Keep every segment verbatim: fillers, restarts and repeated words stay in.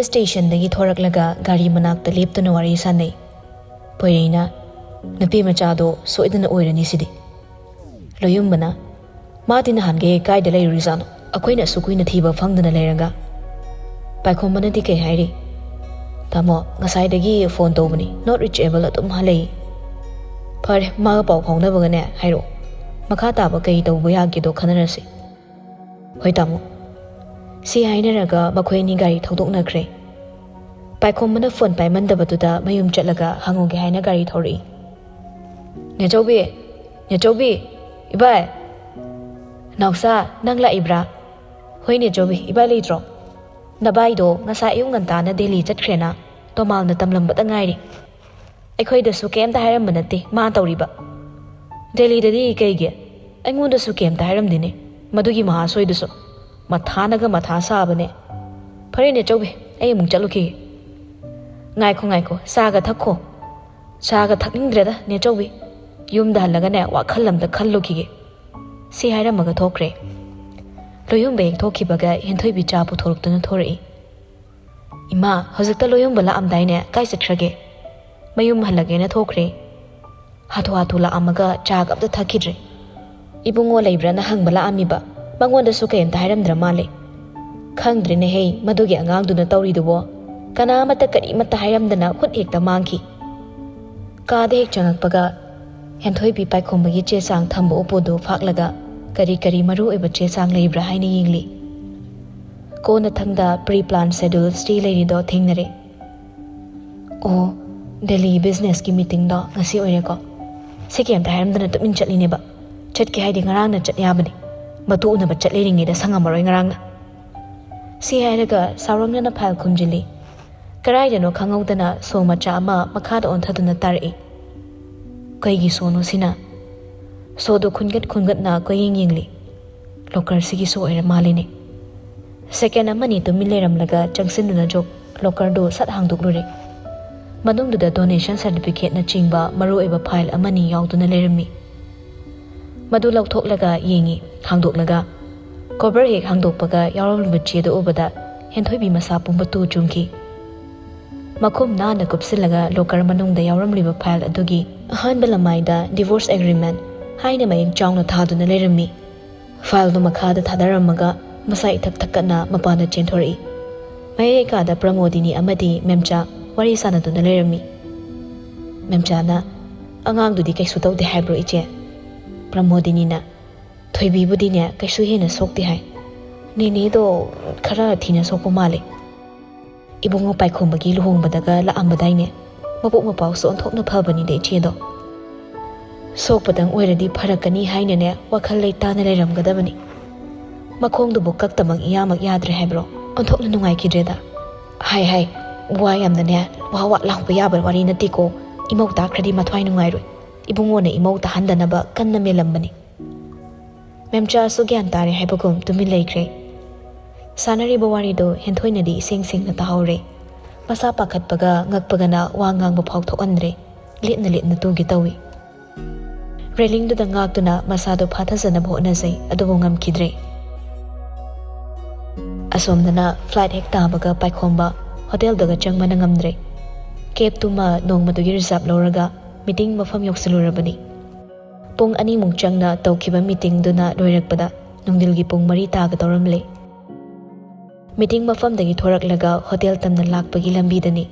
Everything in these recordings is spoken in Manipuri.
ꯁ꯭ꯇꯦꯁꯟꯗꯒꯤ ꯊꯣꯔꯛꯂꯒ ꯒꯥꯔꯤ ꯃꯅꯥꯛꯇ ꯂꯦꯞꯇꯨꯅ ꯋꯥꯔꯤ ꯁꯥꯟꯅꯩ꯫ ꯄꯣꯏꯔꯩꯅ, "ꯅꯨꯄꯤ ꯃꯆꯥꯗꯣ ꯁꯣꯏꯗꯅ ꯑꯣꯏꯔꯅꯤ ꯁꯤꯗꯤ"꯫ ꯂꯣꯌꯨꯝꯕꯅ, "ꯃꯥꯗꯤ ꯅꯍꯥꯟꯒꯩ ꯀꯥꯏꯗ ꯂꯩꯔꯨꯔꯤꯖꯥꯠꯅꯣ? ꯑꯩꯈꯣꯏꯅ ꯑꯁꯨꯛ ꯀꯨꯏꯅ ꯊꯤꯕ ꯐꯪꯗꯅ ꯂꯩꯔꯒ?" ꯄꯥꯏꯈꯣꯝꯕꯅꯗꯤ ꯀꯩ ꯍꯥꯏꯔꯤ? "ꯇꯥꯃꯣ, ꯉꯁꯥꯏꯗꯒꯤ ꯐꯣꯟ ꯇꯧꯕꯅꯤ, not reachable ꯑꯗꯨꯝ ꯍꯜꯂꯛꯏ"꯫ "ꯐꯔꯦ, ꯃꯥꯒ ꯄꯥꯎ ꯐꯥꯎꯅꯕꯒꯅꯦ ꯍꯥꯏꯔꯛꯑꯣ꯫ ꯃꯈꯥ ꯇꯥꯕ ꯀꯩ ꯇꯧꯕ ꯌꯥꯒꯦꯗꯣ ꯈꯟꯅꯔꯁꯤ"꯫ "ꯍꯣꯏ ꯇꯥꯃꯣ"꯫ ꯁꯤ ꯍꯥꯏꯅꯔꯒ ꯃꯈꯣꯏ ꯑꯅꯤ ꯒꯥꯔꯤ ꯊꯧꯗꯣꯛꯅꯈ꯭ꯔꯦ꯫ ꯄꯥꯏꯈꯣꯝꯕꯅ ꯐꯣꯟ ꯄꯥꯏꯃꯟꯗꯕꯗꯨꯗ ꯃꯌꯨꯝ ꯆꯠꯂꯒ ꯍꯪꯉꯨꯒꯦ ꯍꯥꯏꯅ ꯒꯥꯔꯤ ꯊꯧꯔꯛꯏ꯫ "ꯅꯦꯆꯧꯕꯤ! ꯅꯦꯆꯧꯕꯤ! ꯏꯕꯥꯏ!" "ꯅꯥꯎꯆꯥ, ꯅꯪ ꯂꯥꯛꯏꯕ꯭ꯔꯥ?" "ꯍꯣꯏ ꯅꯦꯆꯧꯕꯤ, ꯏꯕꯥꯏ ꯂꯩꯇ꯭ꯔꯣ?" "ꯅꯕꯥꯏꯗꯣ ꯉꯁꯥꯏ ꯑꯌꯨꯛ ꯉꯟꯇꯥꯅ ꯗꯦꯜꯂꯤ ꯆꯠꯈ꯭ꯔꯦꯅ ꯇꯣꯃꯥꯜꯅ ꯇꯝꯂꯝꯕꯇ ꯉꯥꯏꯔꯤ꯫ ꯑꯩꯈꯣꯏꯗꯁꯨ ꯀꯩꯝꯇ ꯍꯥꯏꯔꯝꯕ ꯅꯠꯇꯦ ꯃꯥ ꯇꯧꯔꯤꯕ"꯫ "ꯗꯦꯜꯂꯤꯗꯗꯤ ꯀꯩꯒꯤ? ꯑꯩꯉꯣꯟꯗꯁꯨ ꯀꯩꯝꯇ ꯍꯥꯏꯔꯝꯗꯦꯅꯦ ꯃꯗꯨꯒꯤ ꯃꯍꯥꯁꯣꯏꯗꯨꯁꯨ꯫ ꯃꯊꯥꯅꯒ ꯃꯊꯥ ꯁꯥꯕꯅꯦ"꯫ "ꯐꯔꯦꯅꯦ ꯆꯧꯕꯤ, ꯑꯩ ꯑꯃꯨꯛ ꯆꯠꯂꯨꯈꯤꯒꯦ"꯫ "ꯉꯥꯏꯈꯣ ꯉꯥꯏꯈꯣ, ꯆꯥꯒ ꯊꯛꯈꯣ"꯫ "ꯆꯥꯒ ꯊꯛꯅꯤꯡꯗ꯭ꯔꯦꯗ ꯅꯦꯆꯧꯕꯤ꯫ ꯌꯨꯝꯗ ꯍꯜꯂꯒꯅꯦ ꯋꯥꯈꯜ ꯑꯝꯇ ꯈꯜꯂꯨꯈꯤꯒꯦ"꯫ ꯁꯤ ꯍꯥꯏꯔꯝꯃꯒ ꯊꯣꯛꯈ꯭ꯔꯦ꯫ ꯂꯣꯌꯨꯝꯕ ꯍꯦꯛ ꯊꯣꯛꯈꯤꯕꯒ ꯍꯦꯟꯊꯣꯏꯕꯤ ꯆꯥ ꯄꯨꯊꯣꯔꯛꯇꯨꯅ ꯊꯣꯔꯛꯏ꯫ "ꯏꯃꯥ, ꯍꯧꯖꯤꯛꯇ ꯂꯣꯌꯨꯝꯕ ꯂꯥꯛꯑꯝꯗꯥꯏꯅꯦ, ꯀꯥꯏ ꯆꯠꯈ꯭ꯔꯒꯦ?" "ꯃꯌꯨꯝ ꯍꯜꯂꯒꯦꯅ ꯊꯣꯛꯈ꯭ꯔꯦ"꯫ ꯍꯥꯊꯨ ꯍꯥꯊꯨ ꯂꯥꯛꯑꯝꯃꯒ ꯆꯥꯒ ꯑꯝꯇ ꯊꯛꯈꯤꯗ꯭ꯔꯦ꯫ "ꯏꯕꯨꯡꯉꯣ ꯂꯩꯕ꯭ꯔꯥꯅ ꯍꯪꯕ ꯂꯥꯛꯑꯝꯃꯤꯕ, ꯃꯉꯣꯟꯗꯁꯨ ꯀꯩꯝꯇ ꯍꯥꯏꯔꯝꯗ꯭ꯔ ꯃꯥꯜꯂꯦ"꯫ "ꯈꯪꯗ꯭ꯔꯦꯅꯦꯍꯦ, ꯃꯗꯨꯒꯤ ꯑꯉꯥꯡꯗꯨꯅ ꯇꯧꯔꯤꯗꯨꯕꯣ꯫ ꯀꯅꯥ ꯑꯃꯠꯇ ꯀꯔꯤꯃꯠꯇ ꯍꯥꯏꯔꯝꯗꯅ ꯈꯨꯠ ꯍꯦꯛꯇ ꯃꯥꯡꯈꯤ"꯫ ꯀꯥꯗ ꯍꯦꯛ ꯆꯪꯉꯛꯄꯒ ꯍꯦꯟꯊꯣꯏꯕꯤ ꯄꯥꯏꯈꯣꯝꯕꯒꯤ ꯆꯦ ꯆꯥꯡ ꯊꯝꯕ ꯎꯄꯨꯗꯨ ꯐꯥꯛꯂꯒ ꯀꯔꯤ ꯀꯔꯤ ꯃꯔꯨ ꯑꯣꯏꯕ ꯆꯦ ꯆꯥꯡ ꯂꯩꯕ꯭ꯔꯥ ꯍꯥꯏꯅ ꯌꯦꯡꯂꯤ꯫ ꯀꯣꯟꯅꯊꯪꯗ pre plan schedule ꯁꯤ ꯂꯩꯔꯤꯗꯣ ꯊꯦꯡꯅꯔꯦ꯫ "ꯑꯣ, ꯗꯦꯜꯂꯤ ꯕꯤꯖꯤꯅꯦꯁꯀꯤ ꯃꯤꯇꯤꯡꯗꯣ ꯉꯁꯤ ꯑꯣꯏꯔꯦꯀꯣ꯫ ꯁꯤ ꯀꯩꯝꯇ ꯍꯥꯏꯔꯝꯗꯅ ꯇꯨꯃꯤꯟ ꯆꯠꯂꯤꯅꯦꯕ꯫ ꯆꯠꯀꯦ ꯍꯥꯏꯗꯤ ꯉꯔꯥꯡꯅ ꯆꯠ ꯌꯥꯕꯅꯤ꯫ ꯃꯇꯨ ꯎꯅꯕ ꯆꯠ ꯂꯩꯔꯤꯉꯩꯗ ꯁꯪꯉꯝꯃꯔꯣꯏ ꯉꯔꯥꯡꯅ"꯫ ꯁꯤ ꯍꯥꯏꯔꯒ ꯁꯥꯎꯔꯪꯅꯅ ꯐꯥꯏꯜ ꯈꯨꯝꯖꯤꯜꯂꯤ꯫ ꯀꯗꯥꯏꯗꯅꯣ ꯈꯪꯍꯧꯗꯅ ꯁꯣ ꯃꯆꯥ ꯑꯃ ꯃꯈꯥꯗ ꯑꯣꯟꯊꯗꯨꯅ ꯇꯥꯔꯛꯏ꯫ ꯀꯩꯒꯤ ꯁꯣꯅꯣ ꯁꯤꯅ? ꯁꯣꯗꯨ ꯈꯨꯟꯒꯠ ꯈꯨꯟꯒꯠꯅ ꯀꯣꯏꯌꯦꯡ ꯌꯦꯡꯂꯤ꯫ ꯂꯣꯀꯔꯁꯤꯒꯤ ꯁꯣ ꯑꯣꯏꯔ ꯃꯥꯜꯂꯤꯅꯦ꯫ ꯁꯦꯀꯦꯟ ꯑꯃꯅꯤ ꯇꯨꯃꯤꯟ ꯂꯩꯔꯝꯂꯒ ꯆꯪꯁꯤꯟꯗꯨꯅ ꯖꯣꯛ ꯂꯣꯀꯔꯗꯨ ꯁꯠ ꯍꯥꯡꯗꯣꯛꯂꯨꯔꯦ꯫ ꯃꯅꯨꯡꯗꯨꯗ ꯗꯣꯅꯦꯁꯟ ꯁꯥꯔꯇꯤꯐꯤꯀꯦꯠꯅꯆꯤꯡꯕ ꯃꯔꯨꯑꯣꯏꯕ ꯐꯥꯏꯜ ꯑꯃꯅꯤ ꯌꯥꯎꯗꯨꯅ ꯂꯩꯔꯝꯃꯤ꯫ ꯃꯗꯨ ꯂꯧꯊꯣꯛꯂꯒ ꯌꯦꯡꯉꯤ, ꯍꯥꯡꯗꯣꯛꯂꯒ꯫ ꯀꯣꯚꯔ ꯍꯦꯛ ꯍꯥꯡꯗꯣꯛꯄꯒ ꯌꯥꯎꯔꯝꯂꯤꯕ ꯆꯦꯗꯨ ꯎꯕꯗ ꯍꯦꯟꯊꯣꯏꯕꯤ ꯃꯁꯥ ꯄꯨꯝꯕ ꯇꯨ ꯆꯨꯡꯈꯤ꯫ ꯃꯈꯨꯝ ꯅꯥꯟꯅ ꯀꯨꯞꯁꯤꯜꯂꯒ ꯂꯣꯀꯔ ꯃꯅꯨꯡꯗ ꯌꯥꯎꯔꯝꯂꯤꯕ ꯐꯥꯏꯜ ꯑꯗꯨꯒꯤ ꯑꯍꯥꯟꯕ ꯂꯃꯥꯏꯗ ꯗꯤꯚꯣꯔꯁ ꯑꯦꯒ꯭ꯔꯤꯃꯦꯟ ꯍꯥꯏꯅ ꯃꯌꯦꯛ ꯆꯥꯎꯅ ꯊꯥꯗꯨꯅ ꯂꯩꯔꯝꯃꯤ꯫ ꯐꯥꯏꯜꯗꯨ ꯃꯈꯥꯗ ꯊꯥꯗꯔꯝꯃꯒ ꯃꯁꯥ ꯏꯊꯛ ꯊꯛꯀꯠꯅ ꯃꯄꯥꯟꯗ ꯆꯦꯟꯊꯣꯔꯛꯏ꯫ ꯃꯌꯥꯏ ꯀꯥꯗ ꯄ꯭ꯔꯃꯣꯗꯤꯅꯤ ꯑꯃꯗꯤ ꯃꯦꯝꯆꯥ ꯋꯥꯔꯤ ꯁꯥꯟꯅꯗꯨꯅ ꯂꯩꯔꯝꯃꯤ꯫ ꯃꯦꯝꯆꯥꯅ, "ꯑꯉꯥꯡꯗꯨꯗꯤ ꯀꯩꯁꯨ ꯇꯧꯗꯦ ꯍꯥꯏꯕ꯭ꯔꯣ, ꯏꯆꯦ?" ꯄ꯭ꯔꯃꯣꯗꯤꯅꯤꯅ, "ꯊꯣꯏꯕꯤꯕꯨꯗꯤꯅꯦ, ꯀꯩꯁꯨ ꯍꯦꯟꯅ ꯁꯣꯛꯇꯦ ꯍꯥꯏ꯫ ꯅꯦꯅꯦꯗꯣ ꯈꯔ ꯊꯤꯅ ꯁꯣꯛꯄ ꯃꯥꯜꯂꯦ꯫ ꯏꯕꯨꯡꯉꯣ ꯄꯥꯏꯈꯣꯝꯕꯒꯤ ꯂꯨꯍꯣꯡꯕꯗꯒ ꯂꯥꯛꯑꯝꯕꯗꯥꯏꯅꯦ? ꯃꯄꯣꯛ ꯃꯄꯥꯎꯁꯨ ꯑꯣꯟꯊꯣꯛꯅ ꯐꯕꯅꯤꯗ ꯏꯆꯦꯗꯣ꯫ ꯁꯣꯛꯄꯗꯪ ꯑꯣꯏꯔꯗꯤ ꯐꯔꯛꯀꯅꯤ ꯍꯥꯏꯅꯅꯦ ꯋꯥꯈꯜ ꯂꯩꯇꯥꯅ ꯂꯩꯔꯝꯒꯗꯕꯅꯤ꯫ ꯃꯈꯣꯡꯗꯨꯕꯨ ꯀꯛꯇꯃꯛ ꯏꯌꯥꯃꯛ ꯌꯥꯗ꯭ꯔꯦ ꯍꯥꯏꯕ꯭ꯔꯣ? ꯑꯣꯟꯊꯣꯛꯅ ꯅꯨꯡꯉꯥꯏꯈꯤꯗ꯭ꯔꯦꯗ꯫ ꯍꯥꯏ ꯍꯥꯏ, ꯋꯥ ꯌꯥꯝꯅꯅꯦ, ꯋꯥ ꯋꯥ ꯂꯥꯎꯕ ꯌꯥꯕ ꯋꯥꯔꯤ ꯅꯠꯇꯦꯀꯣ꯫ ꯏꯃꯧ ꯇꯥꯈ꯭ꯔꯗꯤ ꯃꯊ꯭ꯋꯥꯏ ꯅꯨꯡꯉꯥꯏꯔꯣꯏ꯫ ꯏꯕꯨꯡꯉꯣꯅ ꯏꯃꯧ ꯇꯥꯍꯟꯗꯅꯕ ꯀꯟꯅ ꯃꯦꯜꯂꯝꯕꯅꯤ꯫" ꯃꯦꯝꯆꯥꯁꯨ ꯒ꯭ꯌꯥꯟ ꯇꯥꯔꯦ ꯍꯥꯏꯕꯒꯨꯝ ꯇꯨꯃꯤꯟ ꯂꯩꯈ꯭ꯔꯦ꯫ ꯁꯥꯟꯅꯔꯤꯕ ꯋꯥꯔꯤꯗꯨ ꯍꯦꯟꯊꯣꯏꯅꯗꯤ ꯏꯁꯦꯡ ꯁꯦꯡꯅ ꯇꯥꯍꯧꯔꯦ꯫ ꯃꯁꯥ ꯄꯥꯈꯠꯄꯒ ꯉꯛꯄꯒꯅ ꯋꯥ ꯉꯥꯡꯕ ꯐꯥꯎ ꯊꯣꯛꯍꯟꯗ꯭ꯔꯦ꯫ ꯂꯤꯠꯅ ꯂꯤꯠꯅ ꯇꯨꯒꯦ ꯇꯧꯏ꯫ ꯔꯦꯂꯤꯡꯗꯨꯗ ꯉꯥꯛꯇꯨꯅ ꯃꯁꯥꯗꯨ ꯐꯥꯊꯖꯅꯕ ꯍꯣꯠꯅꯖꯩ, ꯑꯗꯨꯕꯨ ꯉꯝꯈꯤꯗ꯭ꯔꯦ꯫ ꯑꯁꯣꯝꯗꯅ ꯐ꯭ꯂꯥꯏꯠ ꯍꯦꯛ ꯇꯥꯕꯒ ꯄꯥꯏꯈꯣꯝꯕ ꯍꯣꯇꯦꯜꯗꯨꯒ ꯆꯪꯕꯅ ꯉꯝꯗ꯭ꯔꯦ꯫ ꯀꯦꯕꯇꯨꯃ ꯅꯣꯡꯃꯗꯨꯒꯤ ꯔꯤꯖꯥꯕ ꯂꯧꯔꯒ ꯃꯤꯇꯤꯡ ꯃꯐꯝ ꯌꯧꯁꯤꯜꯂꯨꯔꯕꯅꯤ꯫ ꯄꯨꯡ ꯑꯅꯤꯃꯨꯛ ꯆꯪꯅ ꯇꯧꯈꯤꯕ ꯃꯤꯇꯤꯡꯗꯨꯅ ꯂꯣꯏꯔꯛꯄꯗ ꯅꯨꯡꯊꯤꯜꯒꯤ ꯄꯨꯡ ꯃꯔꯤ ꯇꯥꯒꯗꯧꯔꯝꯂꯦ꯫ ꯃꯤꯇꯤꯡ ꯃꯐꯝꯗꯒꯤ ꯊꯣꯔꯛꯂꯒ ꯍꯣꯇꯦꯜ ꯇꯝꯅ ꯂꯥꯛꯄꯒꯤ ꯂꯝꯕꯤꯗꯅꯤ꯫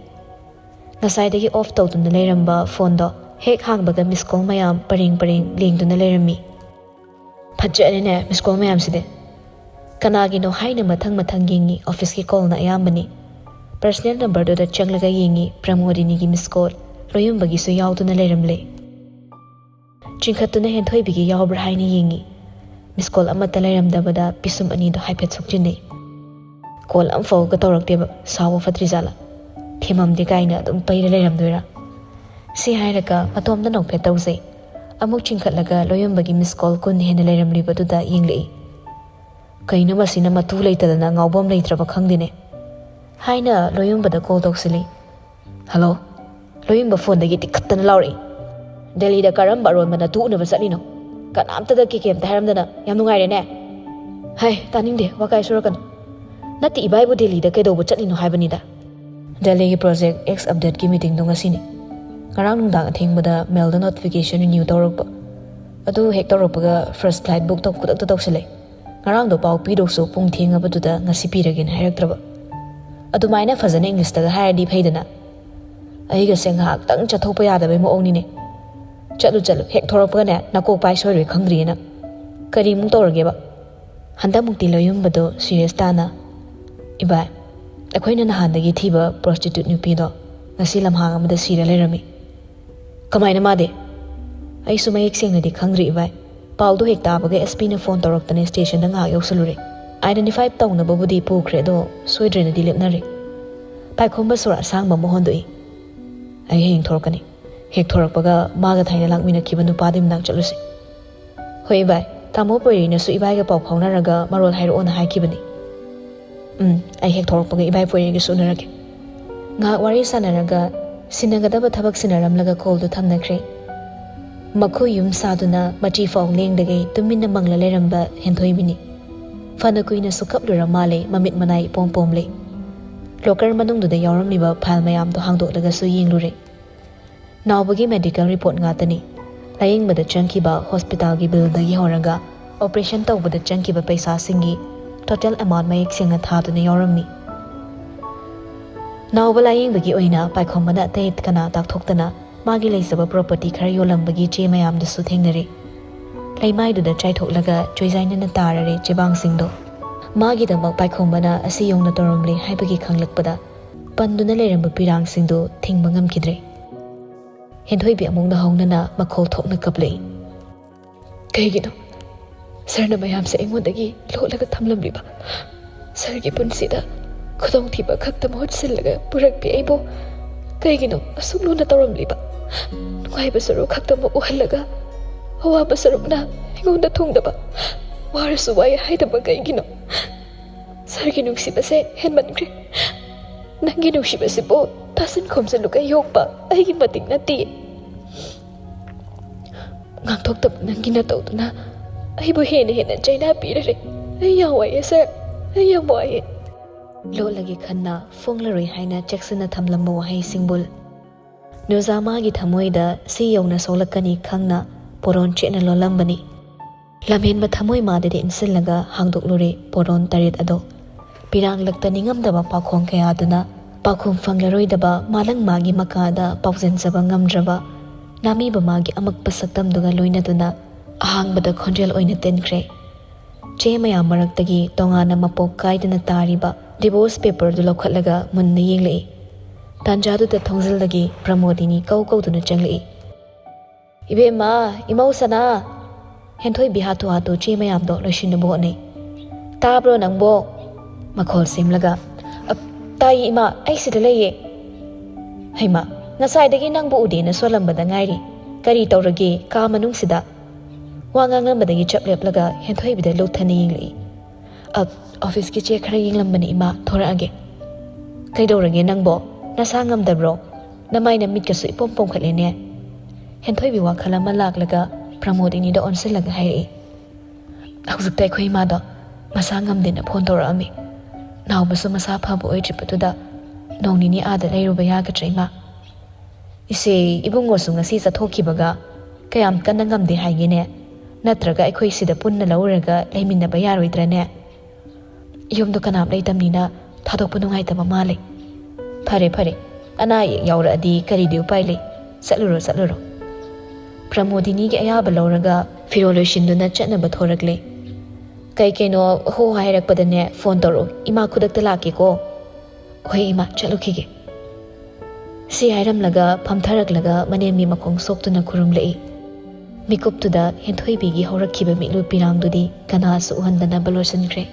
ꯉꯁꯥꯏꯗꯒꯤ ꯑꯣꯐ ꯇꯧꯗꯨꯅ ꯂꯩꯔꯝꯕ ꯐꯣꯟꯗꯣ ꯍꯦꯛ ꯍꯥꯡꯕꯒ ꯃꯤꯁ ꯀꯣꯜ ꯃꯌꯥꯝ ꯄꯔꯦꯡ ꯄꯔꯦꯡ ꯂꯦꯡꯗꯨꯅ ꯂꯩꯔꯝꯃꯤ꯫ "ꯐꯠꯖꯔꯦꯅꯦ ꯃꯤꯁ ꯀꯣꯜ ꯃꯌꯥꯝꯁꯤꯗꯤ꯫ ꯀꯅꯥꯒꯤꯅꯣ?" ꯍꯥꯏꯅ ꯃꯊꯪ ꯃꯊꯪ ꯌꯦꯡꯉꯤ꯫ ꯑꯣꯐꯤꯁꯀꯤ ꯀꯣꯜꯅ ꯑꯌꯥꯝꯕꯅꯤ꯫ ꯄꯔꯁꯅꯦꯜ ꯅꯝꯕꯔꯗꯨꯗ ꯆꯪꯂꯒ ꯌꯦꯡꯉꯤ꯫ ꯄ꯭ꯔꯃꯣꯗꯤꯅꯤꯒꯤ ꯃꯤꯁ ꯀꯣꯜ, ꯂꯣꯌꯨꯝꯕꯒꯤꯁꯨ ꯌꯥꯎꯗꯨꯅ ꯂꯩꯔꯝꯂꯦ꯫ ꯆꯤꯡꯈꯠꯇꯨꯅ ꯍꯦꯟꯊꯣꯏꯕꯤꯒꯤ ꯌꯥꯎꯕ꯭ꯔꯥ ꯍꯥꯏꯅ ꯌꯦꯡꯉꯤ꯫ ꯃꯤꯁ ꯀꯣꯜ ꯑꯃꯠꯇ ꯂꯩꯔꯝꯗꯕꯗ ꯄꯤꯁꯨꯝ ꯑꯅꯤꯗꯣ ꯍꯥꯏꯐꯦꯠ ꯁꯨꯛꯆꯤꯟꯅꯩ꯫ "ꯀꯣꯜ ꯑꯃꯐꯥꯎꯒ ꯇꯧꯔꯛꯇꯦꯕ, ꯁꯥꯎꯕ ꯐꯠꯇ꯭ꯔꯤꯖꯥꯠꯂꯥ? ꯊꯦꯝꯃꯝꯗꯦ ꯀꯥꯏꯅ ꯑꯗꯨꯝ ꯄꯩꯔ ꯂꯩꯔꯝꯗꯣꯏꯔꯥ?" ꯁꯤ ꯍꯥꯏꯔꯒ ꯃꯇꯣꯝꯗ ꯅꯣꯛꯐꯦꯠ ꯇꯧꯖꯩ꯫ ꯑꯃꯨꯛ ꯆꯤꯡꯈꯠꯂꯒ ꯂꯣꯌꯨꯝꯕꯒꯤ ꯃꯤꯁ ꯀꯣꯜ ꯀꯨꯟ ꯍꯦꯟꯅ ꯂꯩꯔꯝꯂꯤꯕꯗꯨꯗ ꯌꯦꯡꯂꯛꯏ꯫ "ꯀꯩꯅꯣ ꯃꯁꯤꯅ ꯃꯇꯨ ꯂꯩꯇꯗꯅ ꯉꯥꯎꯐꯝ ꯂꯩꯇ꯭ꯔꯕ ꯈꯪꯗꯦꯅꯦ" ꯍꯥꯏꯅ ꯂꯣꯌꯨꯝꯕꯗ ꯀꯣꯜ ꯇꯧꯁꯤꯜꯂꯤ꯫ "ꯍꯜꯂꯣ?" ꯂꯣꯌꯨꯝꯕ ꯐꯣꯟꯗꯒꯤ ꯇꯤꯛꯈꯠꯇꯅ ꯂꯥꯎꯔꯛꯏ꯫ "ꯗꯦꯜꯂꯤꯗ ꯀꯔꯝꯕ ꯑꯔꯣꯟꯕ ꯅꯇꯨ ꯎꯅꯕ ꯆꯠꯂꯤꯅꯣ? ꯀꯅꯥꯝꯇꯗ ꯀꯩꯀꯩꯝꯇ ꯍꯥꯏꯔꯝꯗꯅ꯫ ꯌꯥꯝ ꯅꯨꯡꯉꯥꯏꯔꯦꯅꯦ?" "ꯍꯩ, ꯇꯥꯅꯤꯡꯗꯦ, ꯋꯥꯀꯥꯏ ꯁꯨꯔꯛꯀꯅꯨ"꯫ "ꯅꯠꯇꯦ, ꯏꯕꯥꯏꯕꯨ ꯗꯦꯜꯂꯤꯗ ꯀꯩꯗꯧꯕ ꯆꯠꯂꯤꯅꯣ ꯍꯥꯏꯕꯅꯤꯗ꯫ ꯗꯦꯜꯂꯤꯒꯤ project X update ꯀꯤ meeting ꯗꯣ ꯉꯁꯤꯅꯤ꯫ ꯉꯔꯥꯡ ꯅꯨꯡꯗꯥꯡ ꯑꯊꯦꯡꯕꯗ mail ꯗ notification renew ꯇꯧꯔꯛꯄ꯫ ꯑꯗꯨ ꯍꯦꯛ ꯇꯧꯔꯛꯄꯒ first flight book ꯇꯧ ꯈꯨꯗꯛꯇ ꯇꯧꯁꯤꯜꯂꯦ꯫ ꯉꯔꯥꯡꯗꯣ ꯄꯥꯎ ꯄꯤꯗꯧꯁꯨ ꯄꯨꯡ ꯊꯦꯡꯉꯕꯗꯨꯗ ꯉꯁꯤ ꯄꯤꯔꯒꯦꯅ ꯍꯥꯏꯔꯛꯇ꯭ꯔꯕ꯫ ꯑꯗꯨꯃꯥꯏꯅ ꯐꯖꯅ English ꯇꯒ ꯍꯥꯏꯔꯗꯤ ꯐꯩꯗꯅ꯫ ꯑꯩꯒꯁꯦ ꯉꯥꯏꯍꯥꯛꯇꯪ ꯆꯠꯊꯣꯛꯄ ꯌꯥꯗꯕꯩ ꯃꯑꯣꯡꯅꯤꯅꯦ꯫ ꯆꯠꯂꯨ ꯆꯠꯂꯨ, ꯍꯦꯛ ꯊꯣꯔꯛꯄꯒꯅꯦ ꯅꯀꯣꯛ ꯄꯥꯏ ꯁꯣꯏꯔꯣꯏ ꯈꯪꯗ꯭ꯔꯤꯌꯦ ꯅꯪ꯫ ꯀꯔꯤꯃꯨꯛ ꯇꯧꯔꯒꯦꯕ?" ꯍꯟꯗꯛꯃꯨꯛꯇꯤ ꯂꯣꯏꯌꯨꯝꯕꯗꯣ serious ꯇꯥꯅ, "ꯏꯕꯥꯏ, ꯑꯩꯈꯣꯏꯅ ꯅꯍꯥꯟꯗꯒꯤ ꯊꯤꯕ prostitute ꯅꯨꯄꯤꯗꯣ ꯉꯁꯤ ꯂꯝꯍꯥꯡ ꯑꯃꯗ ꯁꯤꯔ ꯂꯩꯔꯝꯃꯤ꯫" "ꯀꯃꯥꯏꯅ ꯃꯥꯗꯤ?" "ꯑꯩꯁꯨ ꯃꯌꯦꯛ ꯁꯦꯡꯅꯗꯤ ꯈꯪꯗ꯭ꯔꯤ ꯏꯕꯥꯏ꯫ ꯄꯥꯎꯗꯣ ꯍꯦꯛ ꯇꯥꯕꯒ S P ꯅ phone ꯇꯧꯔꯛꯇꯅ station ꯗ ꯉꯥꯏꯍꯥꯛ ꯌꯧꯁꯜꯂꯨꯔꯦ꯫ Identify ꯇꯧꯅꯕꯕꯨꯗꯤ ꯄꯨꯈ꯭ꯔꯦ, ꯑꯗꯣ ꯁꯣꯏꯗ꯭ꯔꯦꯅꯗꯤ ꯂꯦꯞꯅꯔꯦ꯫" ꯄꯥꯏꯈꯣꯝꯕ ꯁꯣꯔ ꯑꯁꯥꯡꯕ ꯑꯃ ꯍꯣꯟꯗꯣꯛꯏ꯫ "ꯑꯩ ꯍꯌꯦꯡ ꯊꯣꯔꯛꯀꯅꯤ꯫ ꯍꯦꯛ ꯊꯣꯔꯛꯄꯒ ꯃꯥꯒ ꯊꯥꯏꯅ ꯂꯥꯛꯃꯤꯟꯅꯈꯤꯕ ꯅꯨꯄꯥꯗꯨꯒꯤ ꯃꯅꯥꯛ ꯆꯠꯂꯨꯁꯤ꯫" "ꯍꯣꯏ ꯏꯕꯥꯏ, ꯇꯥꯃꯣ ꯄꯣꯏꯔꯩꯅꯁꯨ ꯏꯕꯥꯏꯒ ꯄꯥꯎ ꯐꯥꯎꯅꯔꯒ ꯃꯔꯣꯜ ꯍꯥꯏꯔꯛꯑꯣꯅ ꯍꯥꯏꯈꯤꯕꯅꯤ꯫" "ꯎꯝ, ꯑꯩ ꯍꯦꯛ ꯊꯣꯔꯛꯄꯒ ꯏꯕꯥꯏ ꯄꯣꯏꯔꯩꯒꯁꯨ ꯎꯅꯔꯒꯦ꯫" ꯉꯥꯏꯍꯥꯛ ꯋꯥꯔꯤ ꯁꯥꯟꯅꯔꯒ ꯁꯤꯟꯅꯒꯗꯕ ꯊꯕꯛ ꯁꯤꯟꯅꯔꯝꯂꯒ call ꯗꯨ ꯊꯝꯅꯈ꯭ꯔꯦ꯫ ꯃꯈꯨ ꯌꯨꯝ ꯁꯥꯗꯨꯅ ꯃꯆꯤ ꯐꯥꯎ ꯂꯦꯡꯗꯒꯩ ꯇꯨꯃꯤꯟꯅ ꯃꯪꯂ ꯂꯩꯔꯝꯕ ꯍꯦꯟꯊꯣꯏꯕꯤꯅꯤ꯫ ꯐꯅ ꯀꯨꯏꯅꯁꯨ ꯀꯞꯂꯨꯔ ꯃꯥꯜꯂꯦ, ꯃꯃꯤꯠ ꯃꯅꯥꯏ ꯏꯄꯣꯝ ꯄꯣꯝꯂꯦ꯫ Locker ꯃꯅꯨꯡꯗꯨꯗ ꯌꯥꯎꯔꯝꯂꯤꯕ file ꯃꯌꯥꯝꯗꯣ ꯍꯥꯡꯗꯣꯛꯂꯒꯁꯨ ꯌꯦꯡꯂꯨꯔꯦ꯫ ꯅꯥꯎꯕꯒꯤ medical report ꯉꯥꯛꯇꯅꯤ꯫ ꯂꯥꯌꯦꯡꯕꯗ ꯆꯪꯈꯤꯕ hospital ꯒꯤ bill ꯗꯒꯤ ꯍꯧꯔꯒ operation ꯇꯧꯕꯗ ꯆꯪꯈꯤꯕ ꯄꯩꯁꯥꯁꯤꯡꯒꯤ total amount ꯃꯌꯦꯛ ꯁꯦꯡꯅ ꯊꯥꯗꯨꯅ ꯌꯥꯎꯔꯝꯃꯤ꯫ ꯅꯥꯎꯕ ꯂꯥꯌꯦꯡꯕꯒꯤ ꯑꯣꯏꯅ ꯄꯥꯏꯈꯣꯝꯕꯅ ꯑꯇꯩ ꯀꯅꯥ ꯇꯥꯛꯊꯣꯛꯇꯅ ꯃꯥꯒꯤ ꯂꯩꯖꯕ property ꯈꯔ ꯌꯣꯜꯂꯝꯕꯒꯤ ꯆꯦ ꯃꯌꯥꯝꯗꯨꯁꯨ ꯊꯦꯡꯅꯔꯦ꯫ ꯂꯩꯃꯥꯏꯗꯨꯗ ꯆꯥꯏꯊꯣꯛꯂꯒ ꯆꯣꯏꯖꯥꯏꯅꯅ ꯇꯥꯔꯔꯦ ꯆꯦꯕꯥꯡꯁꯤꯡꯗꯣ꯫ ꯃꯥꯒꯤꯗꯃꯛ ꯄꯥꯏꯈꯣꯝꯕꯅ ꯑꯁꯤ ꯌꯧꯅ ꯇꯧꯔꯝꯂꯦ ꯍꯥꯏꯕꯒꯤ ꯈꯪꯂꯛꯄꯗ ꯄꯟꯗꯨꯅ ꯂꯩꯔꯝꯕ ꯄꯤꯔꯥꯡꯁꯤꯡꯗꯨ ꯊꯤꯡꯕ ꯉꯝꯈꯤꯗ꯭ꯔꯦ꯫ ꯍꯦꯟꯊꯣꯏꯕꯤ ꯑꯃꯨꯛ ꯅꯧꯍꯧꯅꯅ ꯃꯈꯣꯜ ꯊꯣꯛꯅ ꯀꯞꯂꯛꯏ꯫ "ꯀꯩꯒꯤꯅꯣ ꯁꯥꯔꯅ ꯃꯌꯥꯝꯁꯦ ꯑꯩꯉꯣꯟꯗꯒꯤ ꯂꯣꯠꯂꯒ ꯊꯝꯂꯝꯂꯤꯕ? ꯁꯥꯔꯒꯤ ꯄꯨꯟꯁꯤꯗ ꯈꯨꯗꯣꯡꯊꯤꯕ ꯈꯛꯇ ꯃꯍꯨꯠ ꯁꯤꯜꯂꯒ ꯄꯨꯔꯛꯄꯤ ꯑꯩꯕꯨ ꯀꯩꯒꯤꯅꯣ ꯑꯁꯨꯛ ꯂꯨꯅ ꯇꯧꯔꯝꯂꯤꯕ? ꯅꯨꯡꯉꯥꯏꯕ ꯁꯔꯨꯛ ꯈꯛꯇꯃꯛ ꯎꯍꯜꯂꯒ ꯑꯋꯥꯕ ꯁꯔꯨꯛꯅ ꯑꯩꯉꯣꯟꯗ ꯊꯨꯡꯗꯕ, ꯋꯥꯔꯁꯨ ꯋꯥꯏ ꯍꯥꯏꯗꯕ ꯀꯩꯒꯤꯅꯣ? ꯁꯥꯔꯒꯤ ꯅꯨꯡꯁꯤꯕꯁꯦ ꯍꯦꯟꯃꯟꯈ꯭ꯔꯦ꯫ ꯅꯪꯒꯤ ꯅꯨꯡꯁꯤꯕꯁꯤꯕꯨ ꯇꯥꯁꯤꯟ ꯈꯣꯝꯖꯤꯜꯂꯒ ꯌꯣꯛꯄ ꯑꯩꯒꯤ ꯃꯇꯤꯛ ꯅꯠꯇꯦ꯫ ꯉꯥꯡꯊꯣꯛꯇꯕ ꯅꯪꯒꯤ ꯅꯇꯧꯗꯨꯅ ꯑꯩꯕꯨ ꯍꯦꯟꯅ ꯍꯦꯟꯅ ꯆꯩꯅꯥ ꯄꯤꯔꯔꯦ꯫ ꯑꯩ ꯌꯥꯝ ꯋꯥꯏꯑꯦ ꯁꯥꯔ, ꯑꯩ ꯌꯥꯝ ꯋꯥꯏꯑꯦ꯫" ꯂꯣꯠꯂꯒꯦ ꯈꯟꯅ ꯐꯣꯡꯂꯔꯣꯏ ꯍꯥꯏꯅ ꯆꯦꯛꯁꯤꯟꯅ ꯊꯝꯂꯝꯕ ꯋꯥꯍꯩꯁꯤꯡꯕꯨ ꯅꯨꯖꯥꯃꯥꯒꯤ ꯊꯃꯣꯏꯗ ꯁꯤ ꯌꯧꯅ ꯁꯣꯛꯂꯛꯀꯅꯤ ꯈꯪꯅ ꯄꯣꯔꯣꯟ ꯆꯦꯠꯅ ꯂꯣꯜꯂꯝꯕꯅꯤ꯫ ꯂꯝꯍꯦꯟꯕ ꯊꯃꯣꯏ ꯃꯥꯗꯗꯤ ꯏꯟꯁꯤꯜꯂꯒ ꯍꯥꯡꯗꯣꯛꯂꯨꯔꯦ ꯄꯣꯔꯣꯟ ꯇꯔꯦꯠ ꯑꯗꯣ꯫ ꯄꯤꯔꯥꯡꯂꯛꯇ ꯅꯤꯡꯉꯝꯗꯕ ꯄꯥꯎꯈꯣꯡ ꯀꯌꯥꯗꯨꯅ ꯄꯥꯎꯈꯨꯝ ꯐꯪꯂꯔꯣꯏꯗꯕ ꯃꯥꯂꯪ ꯃꯥꯒꯤ ꯃꯀꯥꯗ ꯄꯥꯎꯖꯦꯟꯖꯕ ꯉꯝꯗ꯭ꯔꯕ ꯅꯥꯃꯤꯕ ꯃꯥꯒꯤ ꯑꯃꯛꯄ ꯁꯛꯇꯝꯗꯨꯒ ꯂꯣꯏꯅꯗꯨꯅ ꯑꯍꯥꯡꯕꯗ ꯈꯣꯟꯖꯦꯜ ꯑꯣꯏꯅ ꯇꯦꯟꯈ꯭ꯔꯦ꯫ ꯆꯦ ꯃꯌꯥꯝ ꯃꯔꯛꯇꯒꯤ ꯇꯣꯉꯥꯟꯅ ꯃꯄꯣꯞ ꯀꯥꯏꯗꯅ ꯇꯥꯔꯤꯕ ꯗꯤꯚꯣꯔꯁ ꯄꯦꯄꯔꯗꯨ ꯂꯧꯈꯠꯂꯒ ꯃꯨꯟꯅ ꯌꯦꯡꯂꯛꯏ꯫ ꯇꯥꯟꯖꯥꯗꯨꯗ ꯊꯣꯡꯖꯤꯜꯗꯒꯤ ꯄ꯭ꯔꯃꯣꯗꯤꯅꯤ ꯀꯧ ꯀꯧꯗꯨꯅ ꯆꯪꯂꯛꯏ꯫ "ꯏꯕꯦꯝꯃ, ꯏꯃꯧ ꯁꯅꯥ!" ꯍꯦꯟꯊꯣꯏꯕꯤ ꯍꯥꯊꯨ ꯍꯥꯊꯨ ꯆꯦ ꯃꯌꯥꯝꯗꯣ ꯂꯣꯏꯁꯤꯟꯅꯕ ꯍꯣꯠꯅꯩ꯫ "ꯇꯥꯕ꯭ꯔꯣ ꯅꯪꯕꯣ?" ꯃꯈꯣꯜ ꯁꯦꯝꯂꯒ, "ꯑ, ꯇꯥꯏꯌꯦ ꯏꯃꯥ, ꯑꯩ ꯁꯤꯗ ꯂꯩꯌꯦ꯫" "ꯍꯩꯃꯥ, ꯉꯁꯥꯏꯗꯒꯤ ꯅꯪꯕꯨ ꯎꯗꯦꯅ ꯁꯣꯜꯂꯝꯕꯗ ꯉꯥꯏꯔꯤ꯫ ꯀꯔꯤ ꯇꯧꯔꯒꯦ ꯀꯥ ꯃꯅꯨꯡꯁꯤꯗ?" ꯋꯥ ꯉꯥꯡꯂꯝꯕꯗꯒꯤ ꯆꯞ ꯂꯦꯞꯂꯒ ꯍꯦꯟꯊꯣꯏꯕꯤꯗ ꯂꯨꯞꯊꯅ ꯌꯦꯡꯂꯛꯏ꯫ "ꯑ, ꯑꯣꯐꯤꯁꯀꯤ ꯆꯦ ꯈꯔ ꯌꯦꯡꯂꯝꯕꯅꯤ ꯏꯃꯥ, ꯊꯣꯔꯛꯑꯒꯦ꯫" "ꯀꯩꯗꯧꯔꯒꯦ ꯅꯪꯕꯣ? ꯅꯁꯥ ꯉꯝꯗꯕ꯭ꯔꯣ? ꯅꯃꯥꯏ ꯅꯃꯤꯠꯀꯁꯨ ꯏꯄꯣꯝ ꯄꯣꯝꯈꯠꯂꯦꯅꯦ꯫" ꯍꯦꯟꯊꯣꯏꯕꯤ ꯋꯥꯈꯜ ꯑꯃ ꯂꯥꯛꯂꯒ ꯄ꯭ꯔꯃꯣꯗꯤꯅꯤꯗ ꯑꯣꯟꯁꯤꯜꯂꯒ ꯍꯥꯏꯔꯛꯏ꯫ "ꯍꯧꯖꯤꯛꯇ ꯑꯩꯈꯣꯏ ꯏꯃꯥꯗꯣ ꯃꯁꯥ ꯉꯝꯗꯦꯅ ꯐꯣꯟ ꯇꯧꯔꯛꯑꯝꯃꯤ꯫ ꯅꯥꯎꯕꯁꯨ ꯃꯁꯥ ꯐꯕ ꯑꯣꯏꯗ꯭ꯔꯤꯕꯗꯨꯗ ꯅꯣꯡ ꯅꯤꯅꯤ ꯑꯥꯗ ꯂꯩꯔꯨꯕ ꯌꯥꯒꯗ꯭ꯔꯥ ꯏꯃꯥ?" "ꯏꯆꯦ, ꯏꯕꯨꯡꯉꯣꯁꯨ ꯉꯁꯤ ꯆꯠꯊꯣꯛꯈꯤꯕꯒ ꯀꯌꯥꯝ ꯀꯟꯅ ꯉꯝꯗꯦ ꯍꯥꯏꯒꯦꯅꯦ? ꯅꯠꯇ꯭ꯔꯒ ꯑꯩꯈꯣꯏ ꯁꯤꯗ ꯄꯨꯟꯅ ꯂꯧꯔꯒ ꯂꯩꯃꯤꯟꯅꯕ ꯌꯥꯔꯣꯏꯗ꯭ꯔꯅꯦ? ꯌꯨꯝꯗ ꯀꯅꯥꯝ ꯂꯩꯇꯕꯅꯤꯅ ꯊꯥꯗꯣꯛꯄ ꯅꯨꯡꯉꯥꯏꯇꯕ ꯃꯥꯜꯂꯦ꯫" "ꯐꯔꯦ, ꯐꯔꯦ꯫ ꯑꯅꯥ ꯑꯌꯦꯛ ꯌꯥꯎꯔꯛꯑꯗꯤ ꯀꯔꯤꯗꯤ ꯎꯄꯥꯏ ꯂꯩ? ꯆꯠꯂꯨꯔꯣ, ꯆꯠꯂꯨꯔꯣ꯫" ꯄ꯭ꯔꯃꯣꯗꯤꯅꯤꯒꯤ ꯑꯌꯥꯕ ꯂꯧꯔꯒ ꯐꯤꯔꯣꯜ ꯂꯣꯏꯁꯤꯟꯗꯨꯅ ꯆꯠꯅꯕ ꯊꯣꯔꯛꯂꯦ꯫ "ꯀꯩ ꯀꯩꯅꯣ ꯍꯣ ꯍꯥꯏꯔꯛꯄꯗꯅꯦ ꯐꯣꯟ ꯇꯧꯔꯛꯑꯣ꯫ ꯏꯃꯥ ꯈꯨꯗꯛꯇ ꯂꯥꯛꯀꯦꯀꯣ꯫" "ꯍꯣꯏ ꯏꯃꯥ, ꯆꯠꯂꯨꯈꯤꯒꯦ꯫" ꯁꯤ ꯍꯥꯏꯔꯝꯂꯒ ꯐꯝꯊꯔꯛꯂꯒ ꯃꯅꯦꯝꯕꯤ ꯃꯈꯣꯡ ꯁꯣꯛꯇꯨꯅ ꯈꯨꯔꯨꯝꯂꯛꯏ꯫ ꯃꯤꯀꯨꯞꯇꯨꯗ ꯍꯦꯟꯊꯣꯏꯕꯤꯒꯤ ꯍꯧꯔꯛꯈꯤꯕ ꯃꯤꯠꯂꯨ ꯄꯤꯔꯥꯡꯗꯨꯗꯤ ꯀꯅꯥꯁꯨ ꯎꯍꯟꯗꯅꯕ ꯂꯣꯏꯁꯤꯟꯈ꯭ꯔꯦ꯫